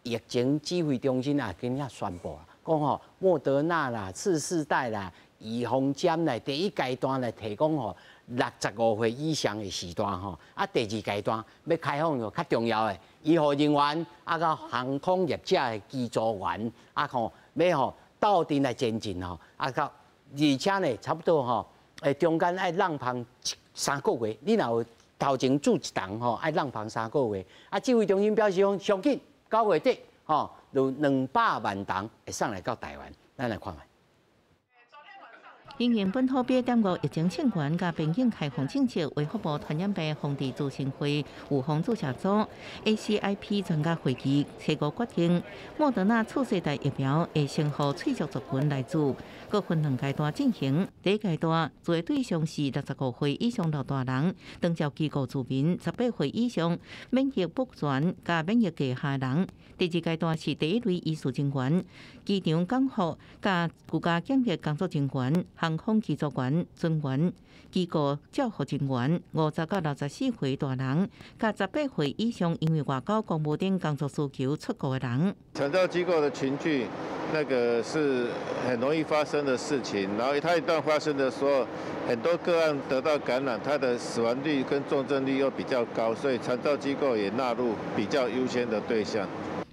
疫情指揮中心啊，今仔宣布啊，講吼，莫德納啦、次世代啦、預防針啦，第一階段來提供予65歲以上的時段吼，啊，第二階段欲開放就較重要的醫護人員啊，佮航空業者的機組員啊，吼，欲吼鬥陣來前進吼，啊，到而且呢，差不多吼，中間愛讓芳3個月，你若有頭前注一筒吼，愛讓芳三個月。啊，指揮中心表示講，上緊9月底吼，有200萬筒會送來到台灣，咱來看覓。因應本土 BA.5疫情衝懸佮邊境開放政策，衛福部傳染病防治諮詢會預防注射組 ACIP 專家會議初步決定，莫德納次世代疫苗會先予脆弱族群來注，閣分兩階段進行。第一階段注的對象是65歲以上老大人、長照機構住民、18歲以上免疫不全佮免疫低下人。第二階段是第一類醫事人員、機場港服佮居家檢疫工作人員、航空機組員、船員、機構照護人員、50到64歲大人，佮18歲以上因為外交公務等工作需求出國的人。長照機構的群聚，那個是很容易發生的事情。然後它一旦發生的時候，很多個案得到感染，它的死亡率跟重症率又比較高，所以長照機構也納入比較優先的對象。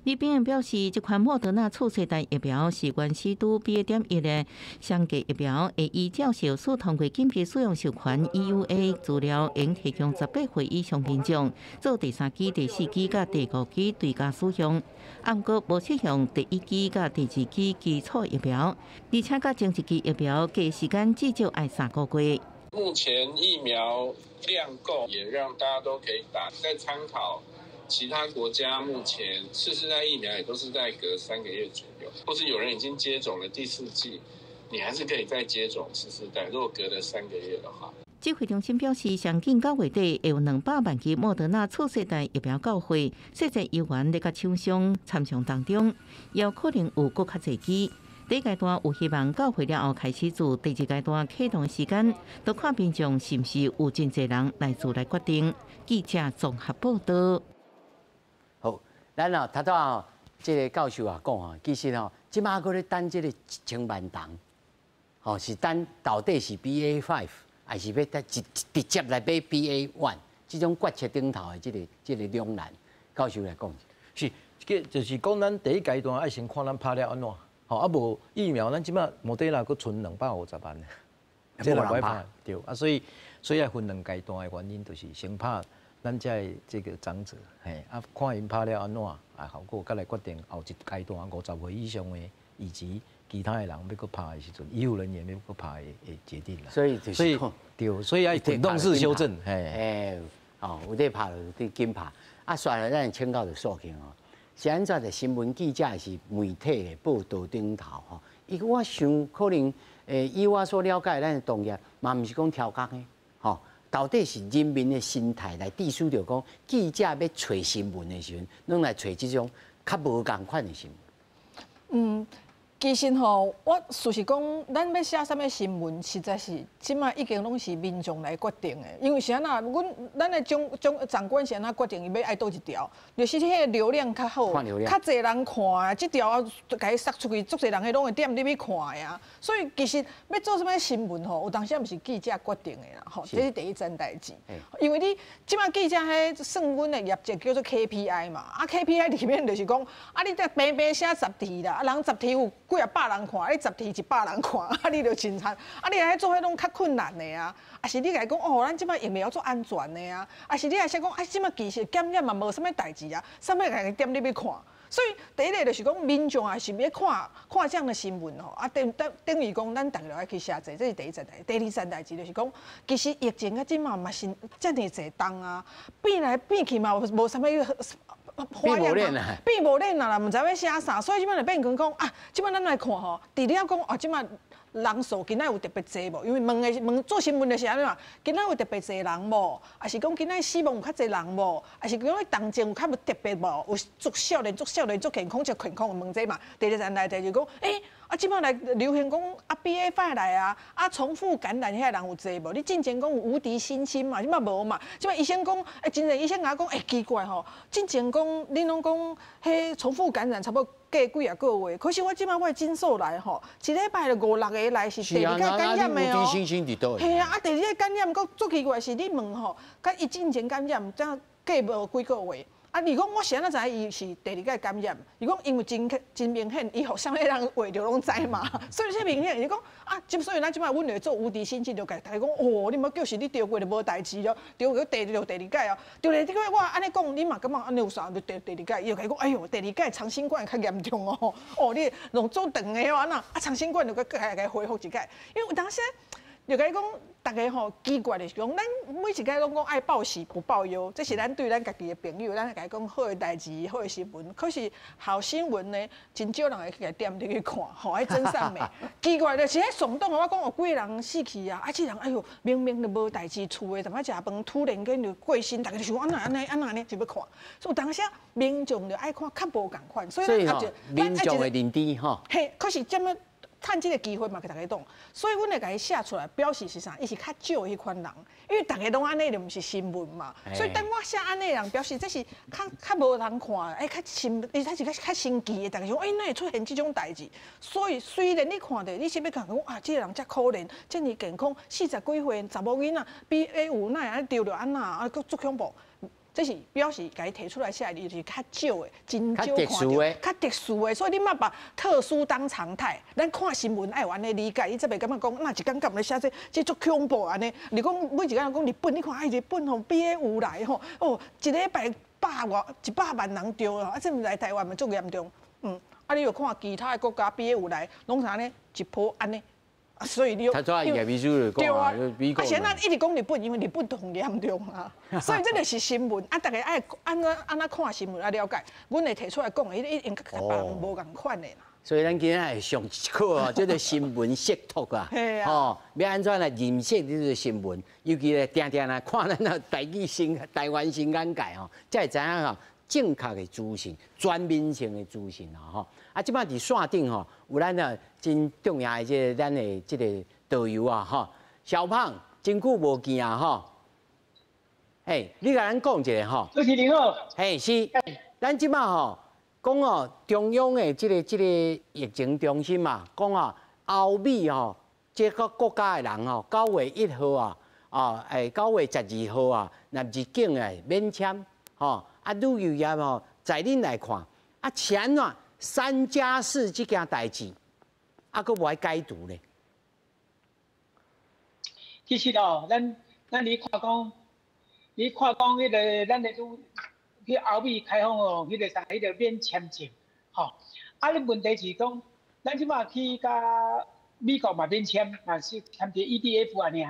李炳仁表示，這款莫德納次世代疫苗是原始拄 BA.1的雙價疫苗，會依照世衛通過緊急使用授權 EUA 資料，應提供18歲以上民眾做第三劑、第四劑佮第五劑追加使用。毋過無適用第一劑佮第二劑基礎疫苗，而且佮前一劑疫苗隔時間至少愛3個月。目前疫苗量夠，也讓大家都可以打，再參考。其他國家目前次世代疫苗也都是在隔3個月左右，或是有人已經接種了第四劑，你還是可以再接種次世代。如果隔了三個月的話，指揮中心表示，上緊9月底會有200萬劑莫德納次世代疫苗到貨，細節猶原咧佮廠商參詳當中，也有可能有閣較濟劑。第一階段有希望到貨了後開始注，第二階段啟動時間，都看民眾是毋是有真濟人來注來決定。記者綜合報道。好，咱哦，頭拄仔這個教授也講吼，其實吼，這馬閣咧等這個1000萬筒，吼是等到底是 BA.5，還是欲等直直接來買 BA.1，這種決策頂頭的這個兩難，教授來講。是，這就是講咱第一階段愛先看咱拍了按怎，吼啊無疫苗，咱這馬莫德納閣賰250萬，這人愛拍，對啊，所以愛分兩階段的原因，就是先拍。咱遮的這個長者，嘿，啊，看𪜶拍了按怎，啊，效果，閣來決定後一階段50歲以上的以及其他的人欲閣拍的時陣，醫護人員欲閣拍的決定啦。所以就是，對，所以愛滾動式修正，嘿，欸，哦，有咧拍就得緊拍。啊，煞來咱請教著素卿哦，是按怎的新聞記者是媒體的報道頂頭吼，伊我想可能，以我所了解，咱的同業嘛，毋是講刁工的，吼。到底是人民的心態來致使著講，記者欲揣新聞的時陣，攏來揣這種較無仝款的新聞。嗯，其實吼，我事實講，咱欲寫啥物新聞，實在是這馬已經攏是民眾來決定的。因為是按怎，阮咱的長長長官是按怎決定，伊欲愛佗一條，就是彼个流量較好，較濟人看，這條共伊撒出去，足濟人彼攏會點入去看的啊。所以其實欲做啥物新聞吼，有當時毋是記者決定的啦，吼，這是第一層代誌。因為你這馬記者彼算阮的業績叫做 KPI 嘛，啊 KPI 裡面就是講，啊你這平平寫十題啦，啊人十題有幾仔百人看，你十題100人看，啊你就真慘。啊你來做彼攏較困難的啊，啊是你共伊講哦，咱這馬疫苗足安全的啊，啊是你來寫講啊，這馬其實檢驗嘛無啥物代誌啊，啥物共伊點入去看。所以第一个就是講民眾也是欲看看這樣的新聞吼，啊等等等於講咱逐个愛去寫這，這是第一層代誌。第二層代誌就是講，其實疫情啊這馬嘛是遮爾濟冬啊，變來變去嘛無啥物花樣啊，變無練啊啦，毋知欲寫啥，所以這馬就變成講啊，這馬咱來看吼，除了講哦，這馬人數今仔有特別濟無？因為問的問做新聞的是按怎嘛？今仔有特別濟人無？抑是講今仔死亡有較濟人無？抑是講重症有較無特別無？有足少年、足少年、足健康、足健康問這嘛？第二層來就是講，欸，啊，這馬來流行講啊，BA5來啊，啊，重複感染遐人有濟無？你進前講有無敵星星嘛？這馬無嘛？這馬醫生講，欸，真濟醫生共我講，欸，奇怪吼，進前講恁攏講彼重複感染差不多過幾仔個月，可是我這馬我的診所來吼，一禮拜就五六個來是第二擺感染的哦。嘿啊，啊第二擺感染，閣足奇怪是，你問吼，佮伊進前感染，才過無幾個月。啊！你講我是按怎知影伊是第二擺感染？伊講因為真真明顯，伊予啥物人畫著攏知嘛。所以這明顯，伊講啊，所以咱這馬阮會做無敵星星，就共大家講哦，你莫叫是你著過就無代誌咯，著過第著第二擺哦，著第二擺我按呢講，你嘛感覺按呢有啥？就第第二擺，伊就共伊講，哎喲，第二擺長新冠較嚴重哦，哦，你弄做長的哦，按怎啊？長新冠就閣閣共恢復一擺，因為有當時就共伊講，逐家吼奇怪的是講，咱每一擺攏講愛報喜不報憂，這是咱對咱家己的朋友，咱共伊講好的代誌、好的新聞。可是好新聞呢，真少人會去共點入去看，吼，彼真善美。奇怪就是彼聳動，我講有幾个人死去啊，啊，這人哎喲，明明就無代誌，厝的踮咧食飯，突然間就過身，逐家就想按怎按呢按怎呢，就欲看。所以有當時民眾就愛看較無仝款，所以咱民眾的認知吼。嘿，可是這麼。趁這个機會嘛，共大家講，所以阮會共伊寫出來，表示是啥？伊是較少彼款人，因為逐家攏按呢，就毋是新聞嘛。所以當我寫按呢的人，表示這是較較無人看，欸，較新，伊才是較較新奇的。逐家想，欸，哪會出現這種代誌？所以雖然你看著，你是欲講講啊，這个人遮可憐，遮爾健康，四十幾歲查某囡仔，BA5哪會按呢著著按怎啊，閣足恐怖。這是表示共伊提出來寫，伊就是較少的，真少看著，較特殊的，所以你莫把特殊當常態。咱看新聞愛有按呢理解，你才袂感覺講，哪一工敢咧寫這，這足恐怖按呢。你講每一工講日本，你看哎日本吼 BA5來吼，哦一禮拜百外100萬人著啊，這毋來台灣嘛足嚴重，嗯，啊你又看其他的國家 BA5來，攏是按呢一波按呢。所以你他做業秘書就講啊，啊，現在一直講日本，因為日本都很嚴重啊，所以這就是新聞啊，大家愛按怎按怎看新聞來了解，阮會提出來講的，一定佮別人無仝款的啦。所以咱今仔會上一課哦，這個新聞識讀啊，吼，欲按怎來認識這個新聞，尤其咧定定來看咱那台語新台灣新眼界吼，才會知影吼正確的資訊、全面性的資訊啊吼。啊，這擺佇線頂吼，有咱的真重要的這個咱的這個導遊啊吼，小胖真久無見啊吼，嘿，你共咱講一下吼。主持人好。嘿，是，咱這擺吼講哦，中央的這個這個疫情中心嘛，講啊，歐美吼，這個國家的人吼，9月1號啊，啊，欸，9月12號啊，若入境的免簽，吼，啊，旅遊業吼，在恁來看，啊，是按怎？3+4這件代誌，啊，閣無愛解除咧？其實哦，咱咱你看講，你看講彼个咱的都去歐美開放哦，彼个啥，彼个免簽證，吼。啊，你問題是講，咱這馬去共美國嘛免簽，嘛是簽一個 EDF 按呢。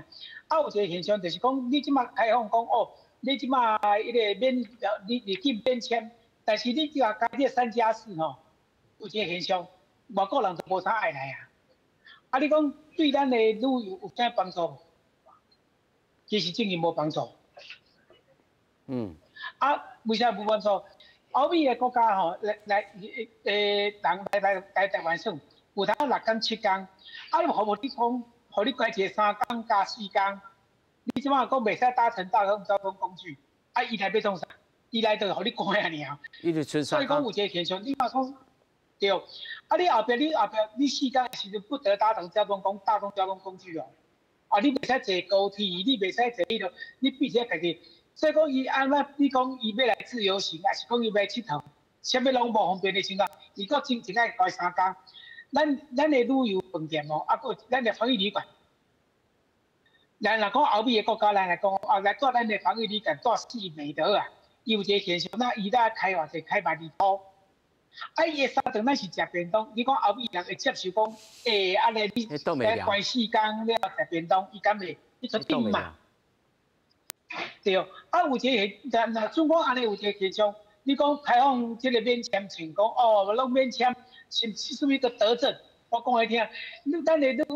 啊，有一個現象就是講，你這馬開放講哦，你這馬彼个免你入境免簽，但是你這加這3+4吼。有一個現象，外國人就無啥愛來啊。啊，你講對咱的旅遊有啥幫助？其實真係無幫助。啊，為啥無幫助？歐美的國家吼，來來人來來來台灣耍，有通6工7工，啊，你予無你講，予你加一個3工加4工，你這擺講袂使搭乘大眾交通工具，啊，伊來欲創啥？伊來就予你關爾。伊就賰所以講有一個現象，你若講對，啊，你後壁你4工的時陣不得搭乘交通工大眾交通工具哦，啊，你袂使坐高鐵，你袂使坐彼落，你必須家己。所以講伊按怎，你講伊欲來自由行，抑是講伊欲來𨑨迌，啥物攏無方便的情況，伊閣真正愛關3工。咱的旅遊飯店哦，啊，閣咱的防疫旅館，咱若講歐美的國家咱來講啊，來蹛咱的防疫旅館蹛四美德啊，伊有一個現象，那伊咧開偌濟開萬里箍，啊，伊的三頓咱是食便當，你講歐美人會接受講，欸，按呢你來關4工了食便當，伊敢會？伊出頂嘛？對，啊，有一個現，若總講按呢有一個現象，你講開放這個免簽證，講哦，攏免簽，是是屬於一個德政。我講予你聽，你等下你這個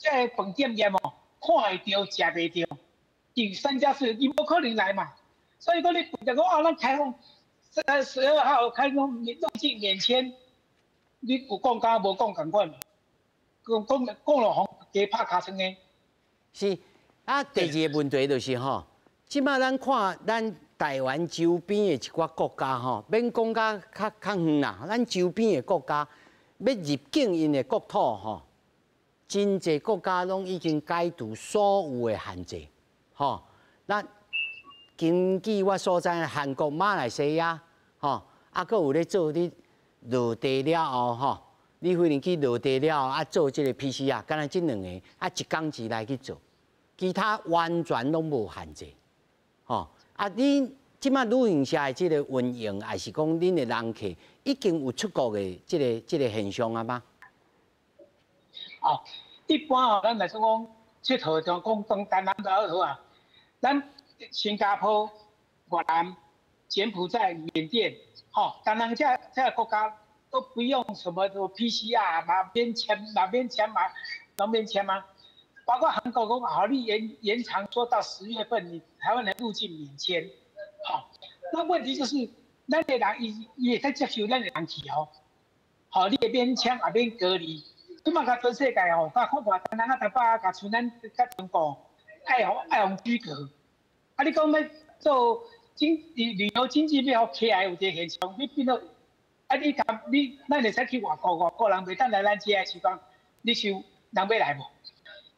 飯店業哦，看會著，食袂著，因為3加4，伊無可能來嘛。所以講你就講啊，咱開放，12號開放入境免簽，你有講甲無講仝款，講講講落予加拍尻川的。是啊，第二個問題就是吼，這擺咱看咱台灣周邊的一寡國家吼，免講甲較較遠啦，咱周邊的國家欲入境𪜶的國土吼，真濟國家攏已經解除所有的限制，吼。咱根據我所知，韓國、馬來西亞，吼，啊，閣有咧做你落地了後，吼，你飛機落地了後啊，做這個 PCR，敢若這兩個啊，一工之內去做，其他完全攏無限制，吼。啊，恁這擺旅行社的這個運營，抑是講恁的人客已經有出國的這個現象啊嗎？哦，一般吼，咱來說講𨑨迌就講東東南亞好啊，咱新加坡、越南、柬埔寨、緬甸，吼，當然這個國家都不用什麼 PCR 嘛，免簽嘛，免簽嘛，攏免簽嘛。包括韓國講，好，你延長說到10月份，你台灣人入境免簽，好，那問題就是，咱的人伊伊會使接受咱的人去哦，好，你會免簽也免隔離，這擺共全世界哦，共看看東南亞台北啊，共像咱佮中國，愛予愛予居隔，啊，你講欲做經旅遊經濟欲予起來有這個現象，你變做啊，你共你咱會使去外國，外國人袂當來咱遮的時陣，你想人欲來無？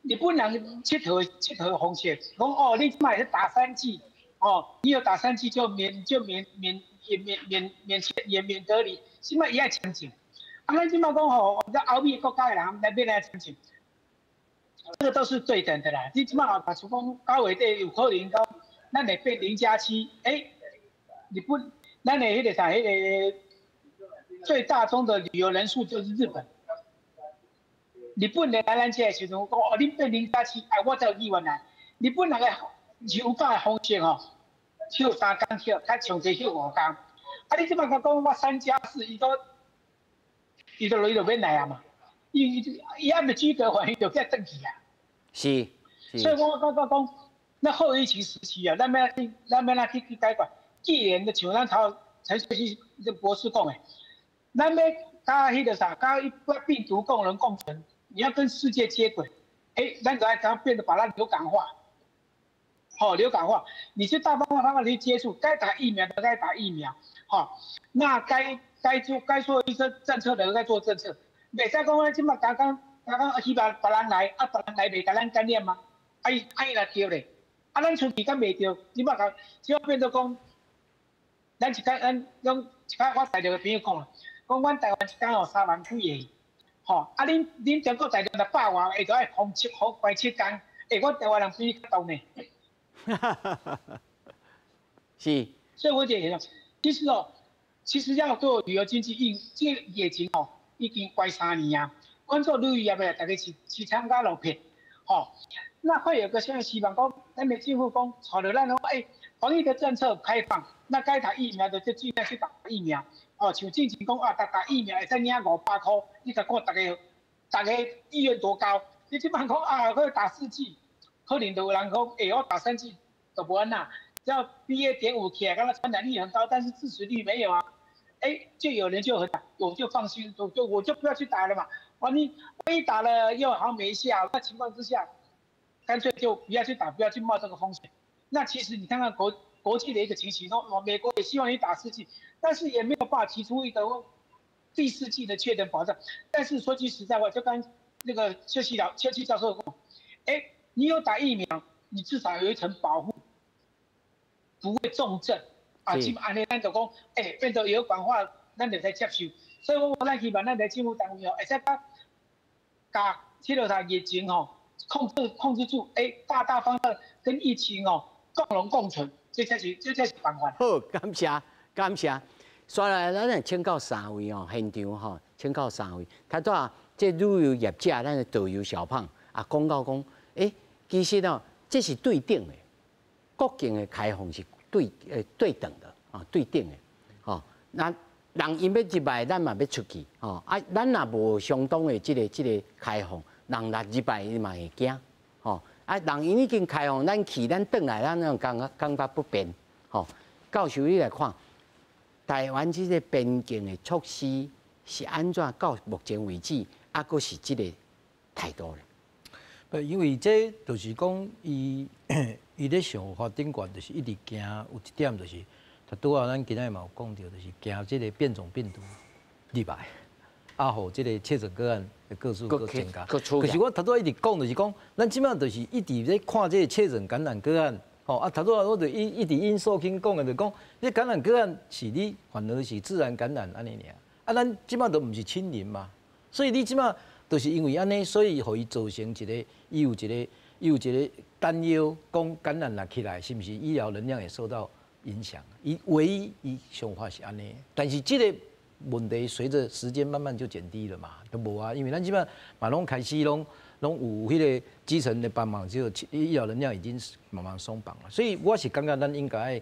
日本人𨑨迌方式，講哦，你這擺是打三劑，哦，你有打三劑就免就免免也免免免簽也免隔離，這擺伊愛簽證。啊，咱這擺講吼，這歐美國家的人來欲來簽證，這個都是對等的啦。你這擺假使講9月底有可能講，咱會變0加7，欸，日本咱的彼個啥，彼個最大宗的旅遊人數就是日本。日本人來咱遮的時陣，講哦，恁變0加7，哎，我才有意願來。日本人的休假的方式吼，休3工休，較上濟休5工。啊，你這擺共講我3加4，伊就免來啊嘛。伊伊伊還袂居隔完，伊就再轉去啊。所以我感覺講，那後疫情時期啊，咱欲按去，咱欲按去去解決？既然就像咱頭陳瑞熙博士講的，咱欲佮彼個啥，佮一病毒共榮共存。你要跟世界接軌，欸，咱就愛怎變得把它流感化，好，流感化，你去大方方去接觸，該打疫苗的該打疫苗，好，那該做一些政策的該做政策，袂使講咱這擺剛剛剛剛希望別人來，啊，別人來袂共咱感染嗎？啊伊啊伊若著咧，啊咱出去敢袂著？這擺共，這擺變做講，咱一工咱講一擺我大陸的朋友講，講阮台灣一工有3萬幾个。吼，啊！恁中國大陸若百外个，就愛封七封關7工，欸，阮台灣人比你較重呢。所以我就講，其實哦，其實要做旅遊經濟，因這個疫情哦，已經關3年啊。阮做旅遊業的，逐家是市場甲落魄，吼。那會有個現在希望講，咱的政府講，帶著咱講，欸，防疫的政策開放，那該打疫苗的就盡量去打疫苗。哦，像之前講啊，打打疫苗會使領500塊，你共看逐家逐家意願多高？你這擺講啊，去打4劑，可能就有人讲，欸，我打三剂都無按怎，只要 BA.5起來，敢若傳染力很高，但是致死率沒有啊。欸，就有人就很，我就放心，我就不要去打了嘛。萬一萬一打了又好像沒效，那情況之下，乾脆就不要去打，不要去冒這個風險。那其實你看看國際的一個情形，說美國也希望你打四劑，但是也沒有辦法提出一個第四劑的確認保障。但是說句實在話，就剛那個邱啟教授講，欸，你有打疫苗，你至少有一層保護，不會重症。啊，這按呢咱就講，欸，變做藥管化，咱就會使接受。所以我咱希望咱佇政府單位哦，會使共這個啥疫情吼控制住，欸，大大方方跟疫情哦共榮共存，這才是辦法。好，感謝感謝。煞來，咱來請教三位哦，現場吼，請教三位。頭拄仔這旅遊業者，咱的導遊小胖啊，講到講，欸，其實哦，這是對等的，國境的開放是對等的啊，對等的，吼。那人𪜶欲入來，咱嘛欲出去，吼啊，咱若無相當的這個開放，人若入來伊嘛會驚，吼啊，人𪜶已經開放，咱去咱轉來，咱攏感覺不便，吼。教授你來看，台灣這個邊境的措施是按怎到目前為止，猶閣是這個態度咧？不，因為這就是講，伊咧想法頂懸，就是一直驚有一點就是，拄仔咱今仔嘛有講著，就是驚這個變種病毒入來，啊，予這個確診個案的個數閣增加。可是我頭拄仔一直講，就是講，咱這擺就是一直咧看這個確診感染個案，吼啊，頭拄仔我就一直引素卿講的，就講，這感染個案是你反而是自然感染按呢爾，啊，咱這擺都毋是清零嘛，所以你這擺就是因為按呢，所以予伊造成一個，伊有一個擔憂，講感染若起來，是毋是醫療能量會受到影響？伊唯一伊想法是按呢，但是這個問題隨著時間慢慢就減低了嘛，都無啊，因為咱這擺嘛攏開始攏有彼個基層的幫忙，就醫療能量已經慢慢鬆綁了，所以我是感覺咱應該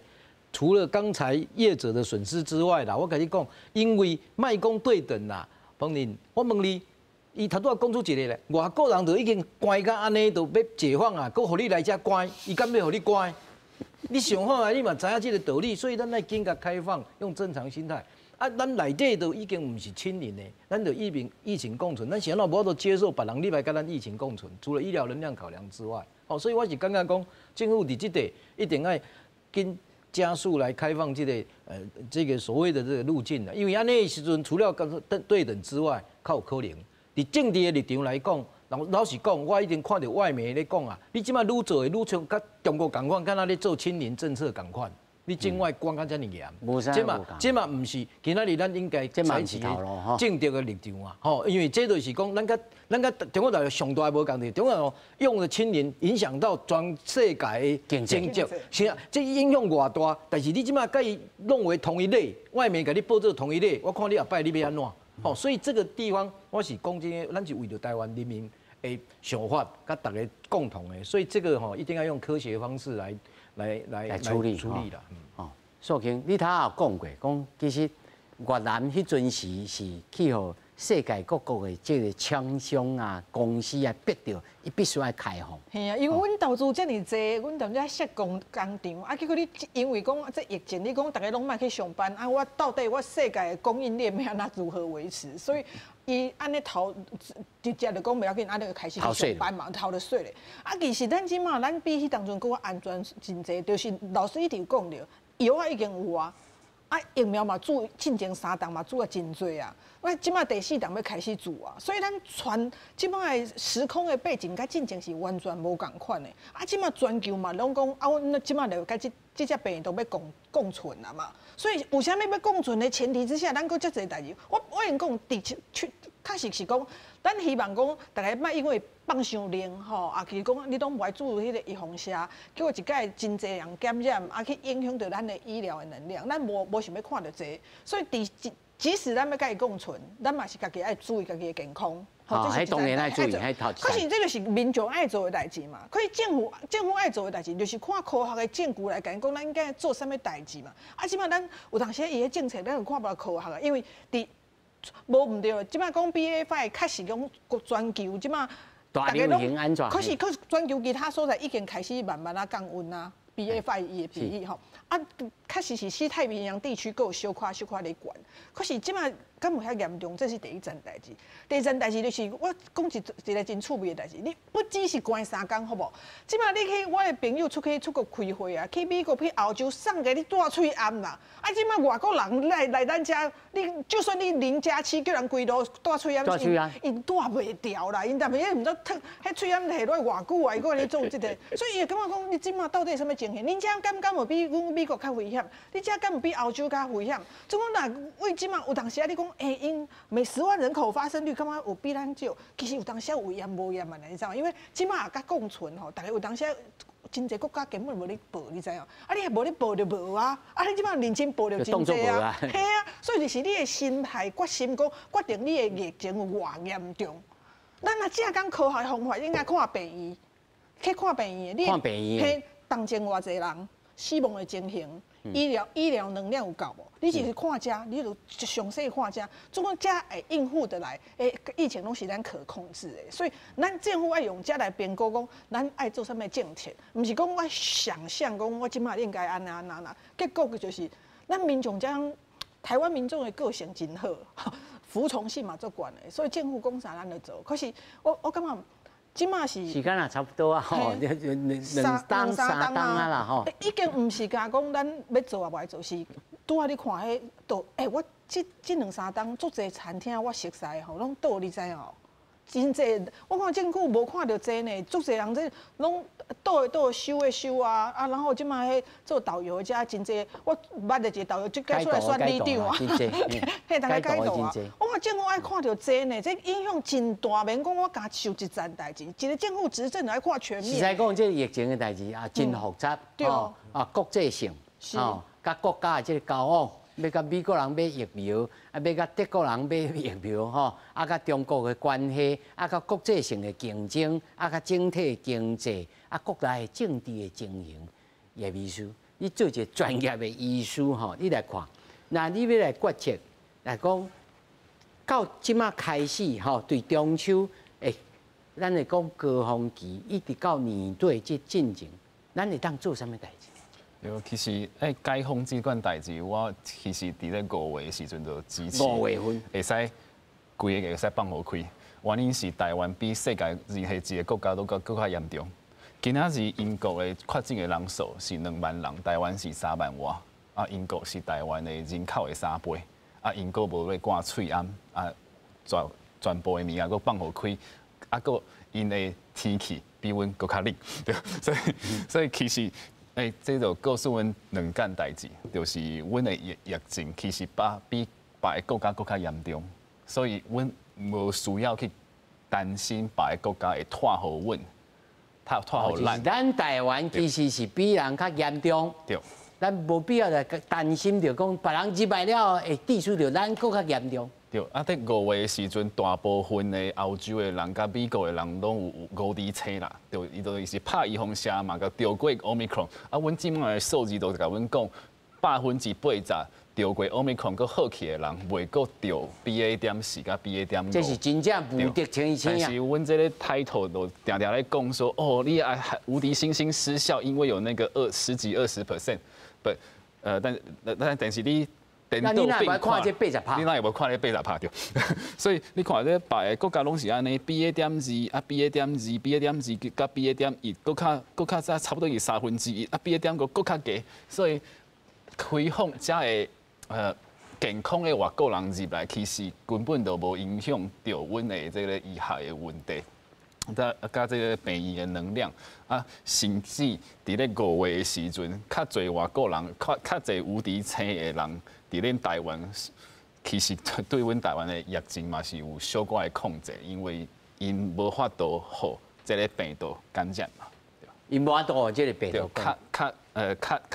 除了剛才業者的損失之外啦，我共你講，因為莫講對等啦，彭林，我問你。伊頭拄仔講出一個咧，外國人就已經關甲按呢，就欲解放啊，閣予你來遮關，伊敢欲予你關？你想看覓，你嘛知影這個道理，所以咱愛緊共開放，用正常心態。啊，咱內底都已經毋是清零的，咱就疫情共存，咱是按怎無法度接受別人入來共咱疫情共存？除了醫療能量考量之外，哦，所以我是感覺講，政府佇這塊一定愛緊加速來開放這個所謂的這個路徑啦，因為按呢時陣除了講對等之外，較有可能。佇政治的立場來講，老實講，我已經看著外媒咧講啊，你這擺愈做會愈像佮中國仝款，敢若咧做清零政策仝款，你境外關甲遮爾嚴，這嘛毋是今仔日咱應該採取的政治的立場啊，吼，因為這就是講，咱佮中國大陸上大的無仝，中國大陸用的清零影響到全世界的經濟，是啊，這影響偌大，但是你這擺共伊弄為同一類，外媒共你報做同一類，我看你後擺你欲按怎？吼，所以這個地方我是講真的，咱是為著台灣人民的想法，佮大家共同的，所以這個吼一定要用科學方式來來處理處理啦。哦，素卿，你頭仔有講過，講其實越南彼陣時是去予世界各國的這個廠商啊、公司啊逼著，伊必須愛開放。嘿啊，因為阮投資遮爾濟，阮踮遮設工廠，啊，結果你因為講這疫情，你講逐家攏莫去上班，啊，我到底我世界的供應鏈欲按怎如何維持？所以伊按呢逃直接就講袂要緊，按呢就開始去上班嘛，逃著稅咧。啊，其實咱這馬咱比彼當陣閣較安全真濟，就是老師一直有講著，藥仔已經有啊。啊，疫苗嘛注進前三筒嘛注啊真濟啊，我這馬第四筒欲開始注啊，所以咱全這馬的時空的背景佮進前是完全無仝款的。啊，這馬全球嘛攏講啊，阮這馬就佮這隻病毒欲共存啊嘛，所以有啥物欲共存的前提之下，咱閣遮濟代誌。我用講，佇確實是講，咱希望講逐家莫因為放傷冷吼，啊，其實講你攏無愛注彼個預防射，結果一擺真濟人感染，啊，去影響著咱的醫療的能量，咱無想欲看著這個，所以佇即使咱欲佮伊共存，咱嘛是家己愛注意家己的健康。哦，彼當然愛注意，彼頭。可是這就是民眾愛做的代誌嘛。可是政府愛做的代誌，就是看科學的證據來共講，咱應該做啥物代誌嘛。啊，這馬咱有當時伊的政策，咱有看無科學啊，因為佇無毋對，這馬講 BA.5 確實講全球這馬大流行按怎？可是全球其他所在已经开始慢慢仔降温啊。BA.5 伊的比例吼，啊，确实是西太平洋地区阁有小可小可咧悬，可是这摆敢有遐严重？这是第一层代志。第二层代志就是我讲一个真趣味的代志，你不只是关3工好无？这摆你去我的朋友出去出国开会啊，去美国去欧洲送予你戴喙罨啦。啊，这摆外国人来咱遮，你就算你0+7叫人规路戴喙罨，𪜶戴袂牢啦，𪜶但是毋知脱彼喙罨摕落来偌久啊，伊阁按呢做这个，所以伊会感觉讲你这摆到底啥物情形？恁遮敢有比阮美国较危险？你遮敢有比欧洲较危险？总讲若为这摆有当时啊，你讲欸，𪜶每10万人口发生率感觉有比咱少，其实有当时有验无验嘛，你知影？因为这摆也较共存吼，逐家有当时真济国家根本无咧报，你知影？啊，你无咧报就无啊！啊，你这摆认真报就真济啊！嘿啊，所以就是你的心态决心讲，决定你的疫情有偌严重。咱若正讲科学方法，应该看病院，去看病院，你看病院，彼重症偌济人，死亡的情形。医疗能量有够无？你只是看遮，你就详细看遮，总共遮会应付得来，欸，疫情拢是咱可控制的，所以咱政府爱用遮来评估讲，咱爱做啥物政策，毋是讲我想象讲我这摆应该按呢按呢按呢，结果就是咱民众这样，台湾民众的个性真好，服从性嘛足悬的，所以政府讲啥咱就做。可是我感觉。这摆是时间也差不多啊，吼，两冬三冬啊啦，吼。已经毋是干讲咱欲做抑无爱做，是拄仔你看彼倒，欸，我这两三冬足济餐厅我熟似吼，拢倒，你知影？真济，我看政府无看著这呢，足济人这拢倒的倒，收的收啊，啊，然后这摆彼做导游的遮真济，我捌著一个导游就出来选里长啊，嘿，逐家解读啊。我看政府爱看著这呢，这影响真大，免讲我干焦一层代志，一个政府执政爱看全面。实在讲，这个疫情的代志啊，真复杂，哦，啊，国际性，哦，佮国家的这个交往。欲共美国人买疫苗，啊，欲共德国人买疫苗，吼，啊，佮中国的关系，啊，佮国际性的竞争，啊，佮整体经济，啊，国内政治的情形，叶秘书，你做一个专业的医师，吼，你来看，那你欲来决策，来讲，到这摆开始，吼，对中秋，欸，咱会讲高峰期，一直到年底这进前，咱会当做啥物代志？对，其实欸，解封这款代志，我其实伫咧5月的时阵就支持。5月份会使规个会使放予开，原因是台湾比世界任何一个国家都阁较严重。今仔日英国的确诊的人数是2万人，台湾是3万外，啊，英国是台湾的人口的3倍，啊，英国无咧挂喙罨，啊，全部的物件阁放予开，啊，阁𪜶的天气比阮阁较冷，对，所以其实。欸，这就告诉阮两件代志，就是阮的疫情其实比别个国家阁较严重，所以阮无需要去担心别个国家会拖予阮，拖予咱。咱台湾其实是比人较严重，咱无必要来担心著讲别人入来了会抵触著咱阁较严重。对，啊，伫5月的时阵，大部分的欧洲的人佮美国的人拢有五支车啦，对，伊就是拍预防射嘛，共著过 Omicron。啊，阮这摆的数字就共阮讲，80%著过 Omicron阁好起的人，袂阁著 BA.4佮 BA.5。这是真正无敌清但是阮这个 title 都定定咧讲说，哦，你啊无敌星星失效，因为有那个二十几20%，不，但是你。那你若无看这80%？你哪会无看这八十趴著？所以你看这别个国家拢是按呢，BA.2啊，BA.2，BA.2佮 BA.1，阁较早差不多是1/3，啊，BA.5阁较低，所以开放才会健康的外国人入来，其实根本就无影响著阮的这个医学的问题。佮这个病院的能量啊，甚至伫咧五月的时阵，较济外国人，较济无敌星的人。伫恁台湾，其实对阮台湾的疫情嘛是有小可的控制，因为𪜶无法度予这个病毒感染嘛。𪜶无法度予这个病毒较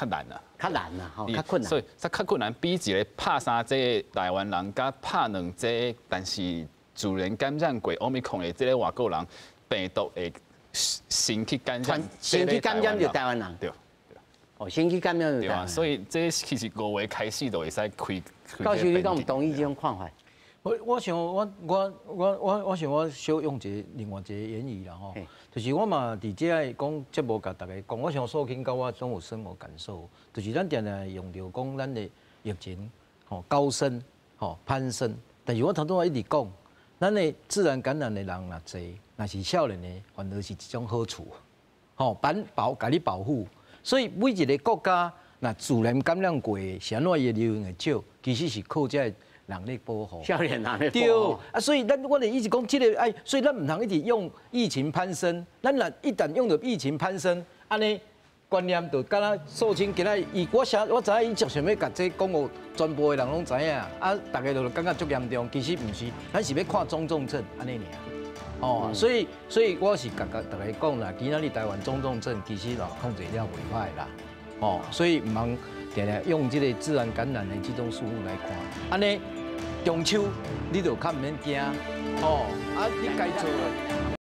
难啊，较难啊，吼，较困难。所以较困难，比一个拍三剂台湾人，佮拍两剂，但是自然感染过 Omicron 的这个外国人，病毒会先去感染，先去感染著台湾人。对。哦，先去感染对啊，所以这其实5月开始就会使开。教授，你敢有同意这种看法？我想我小用一个另外一个言语啦吼，就是我嘛佇遮講節目共大家講，我想素卿佮我總有深有感受，就是咱定定用著講咱的疫情吼高升吼攀升，但是我頭拄仔一直講，咱的自然感染的人若濟，若是少年的，反而是一種好處，吼反保共你保護，所以每一个國家若自然感染過，是按怎伊的流行會少，其實是靠這个人咧保護，少年人咧對啊，所以咱我的意思講，這个哎，所以咱毋通一直用疫情攀升，咱若一旦用著疫情攀升，按呢觀念就敢若素卿今仔伊，我想我知影伊足想欲共這講予全部的人攏知影，啊，逐家就感覺足嚴重，其實毋是，咱是欲看中重症按呢爾。哦，所以我是共逐家講啦，今仔日台灣中重症其實嘛控制了袂歹啦，哦，所以毋通定定用這個自然感染的這種數目來看，按呢中秋你就較毋免驚，哦，啊，你該做的。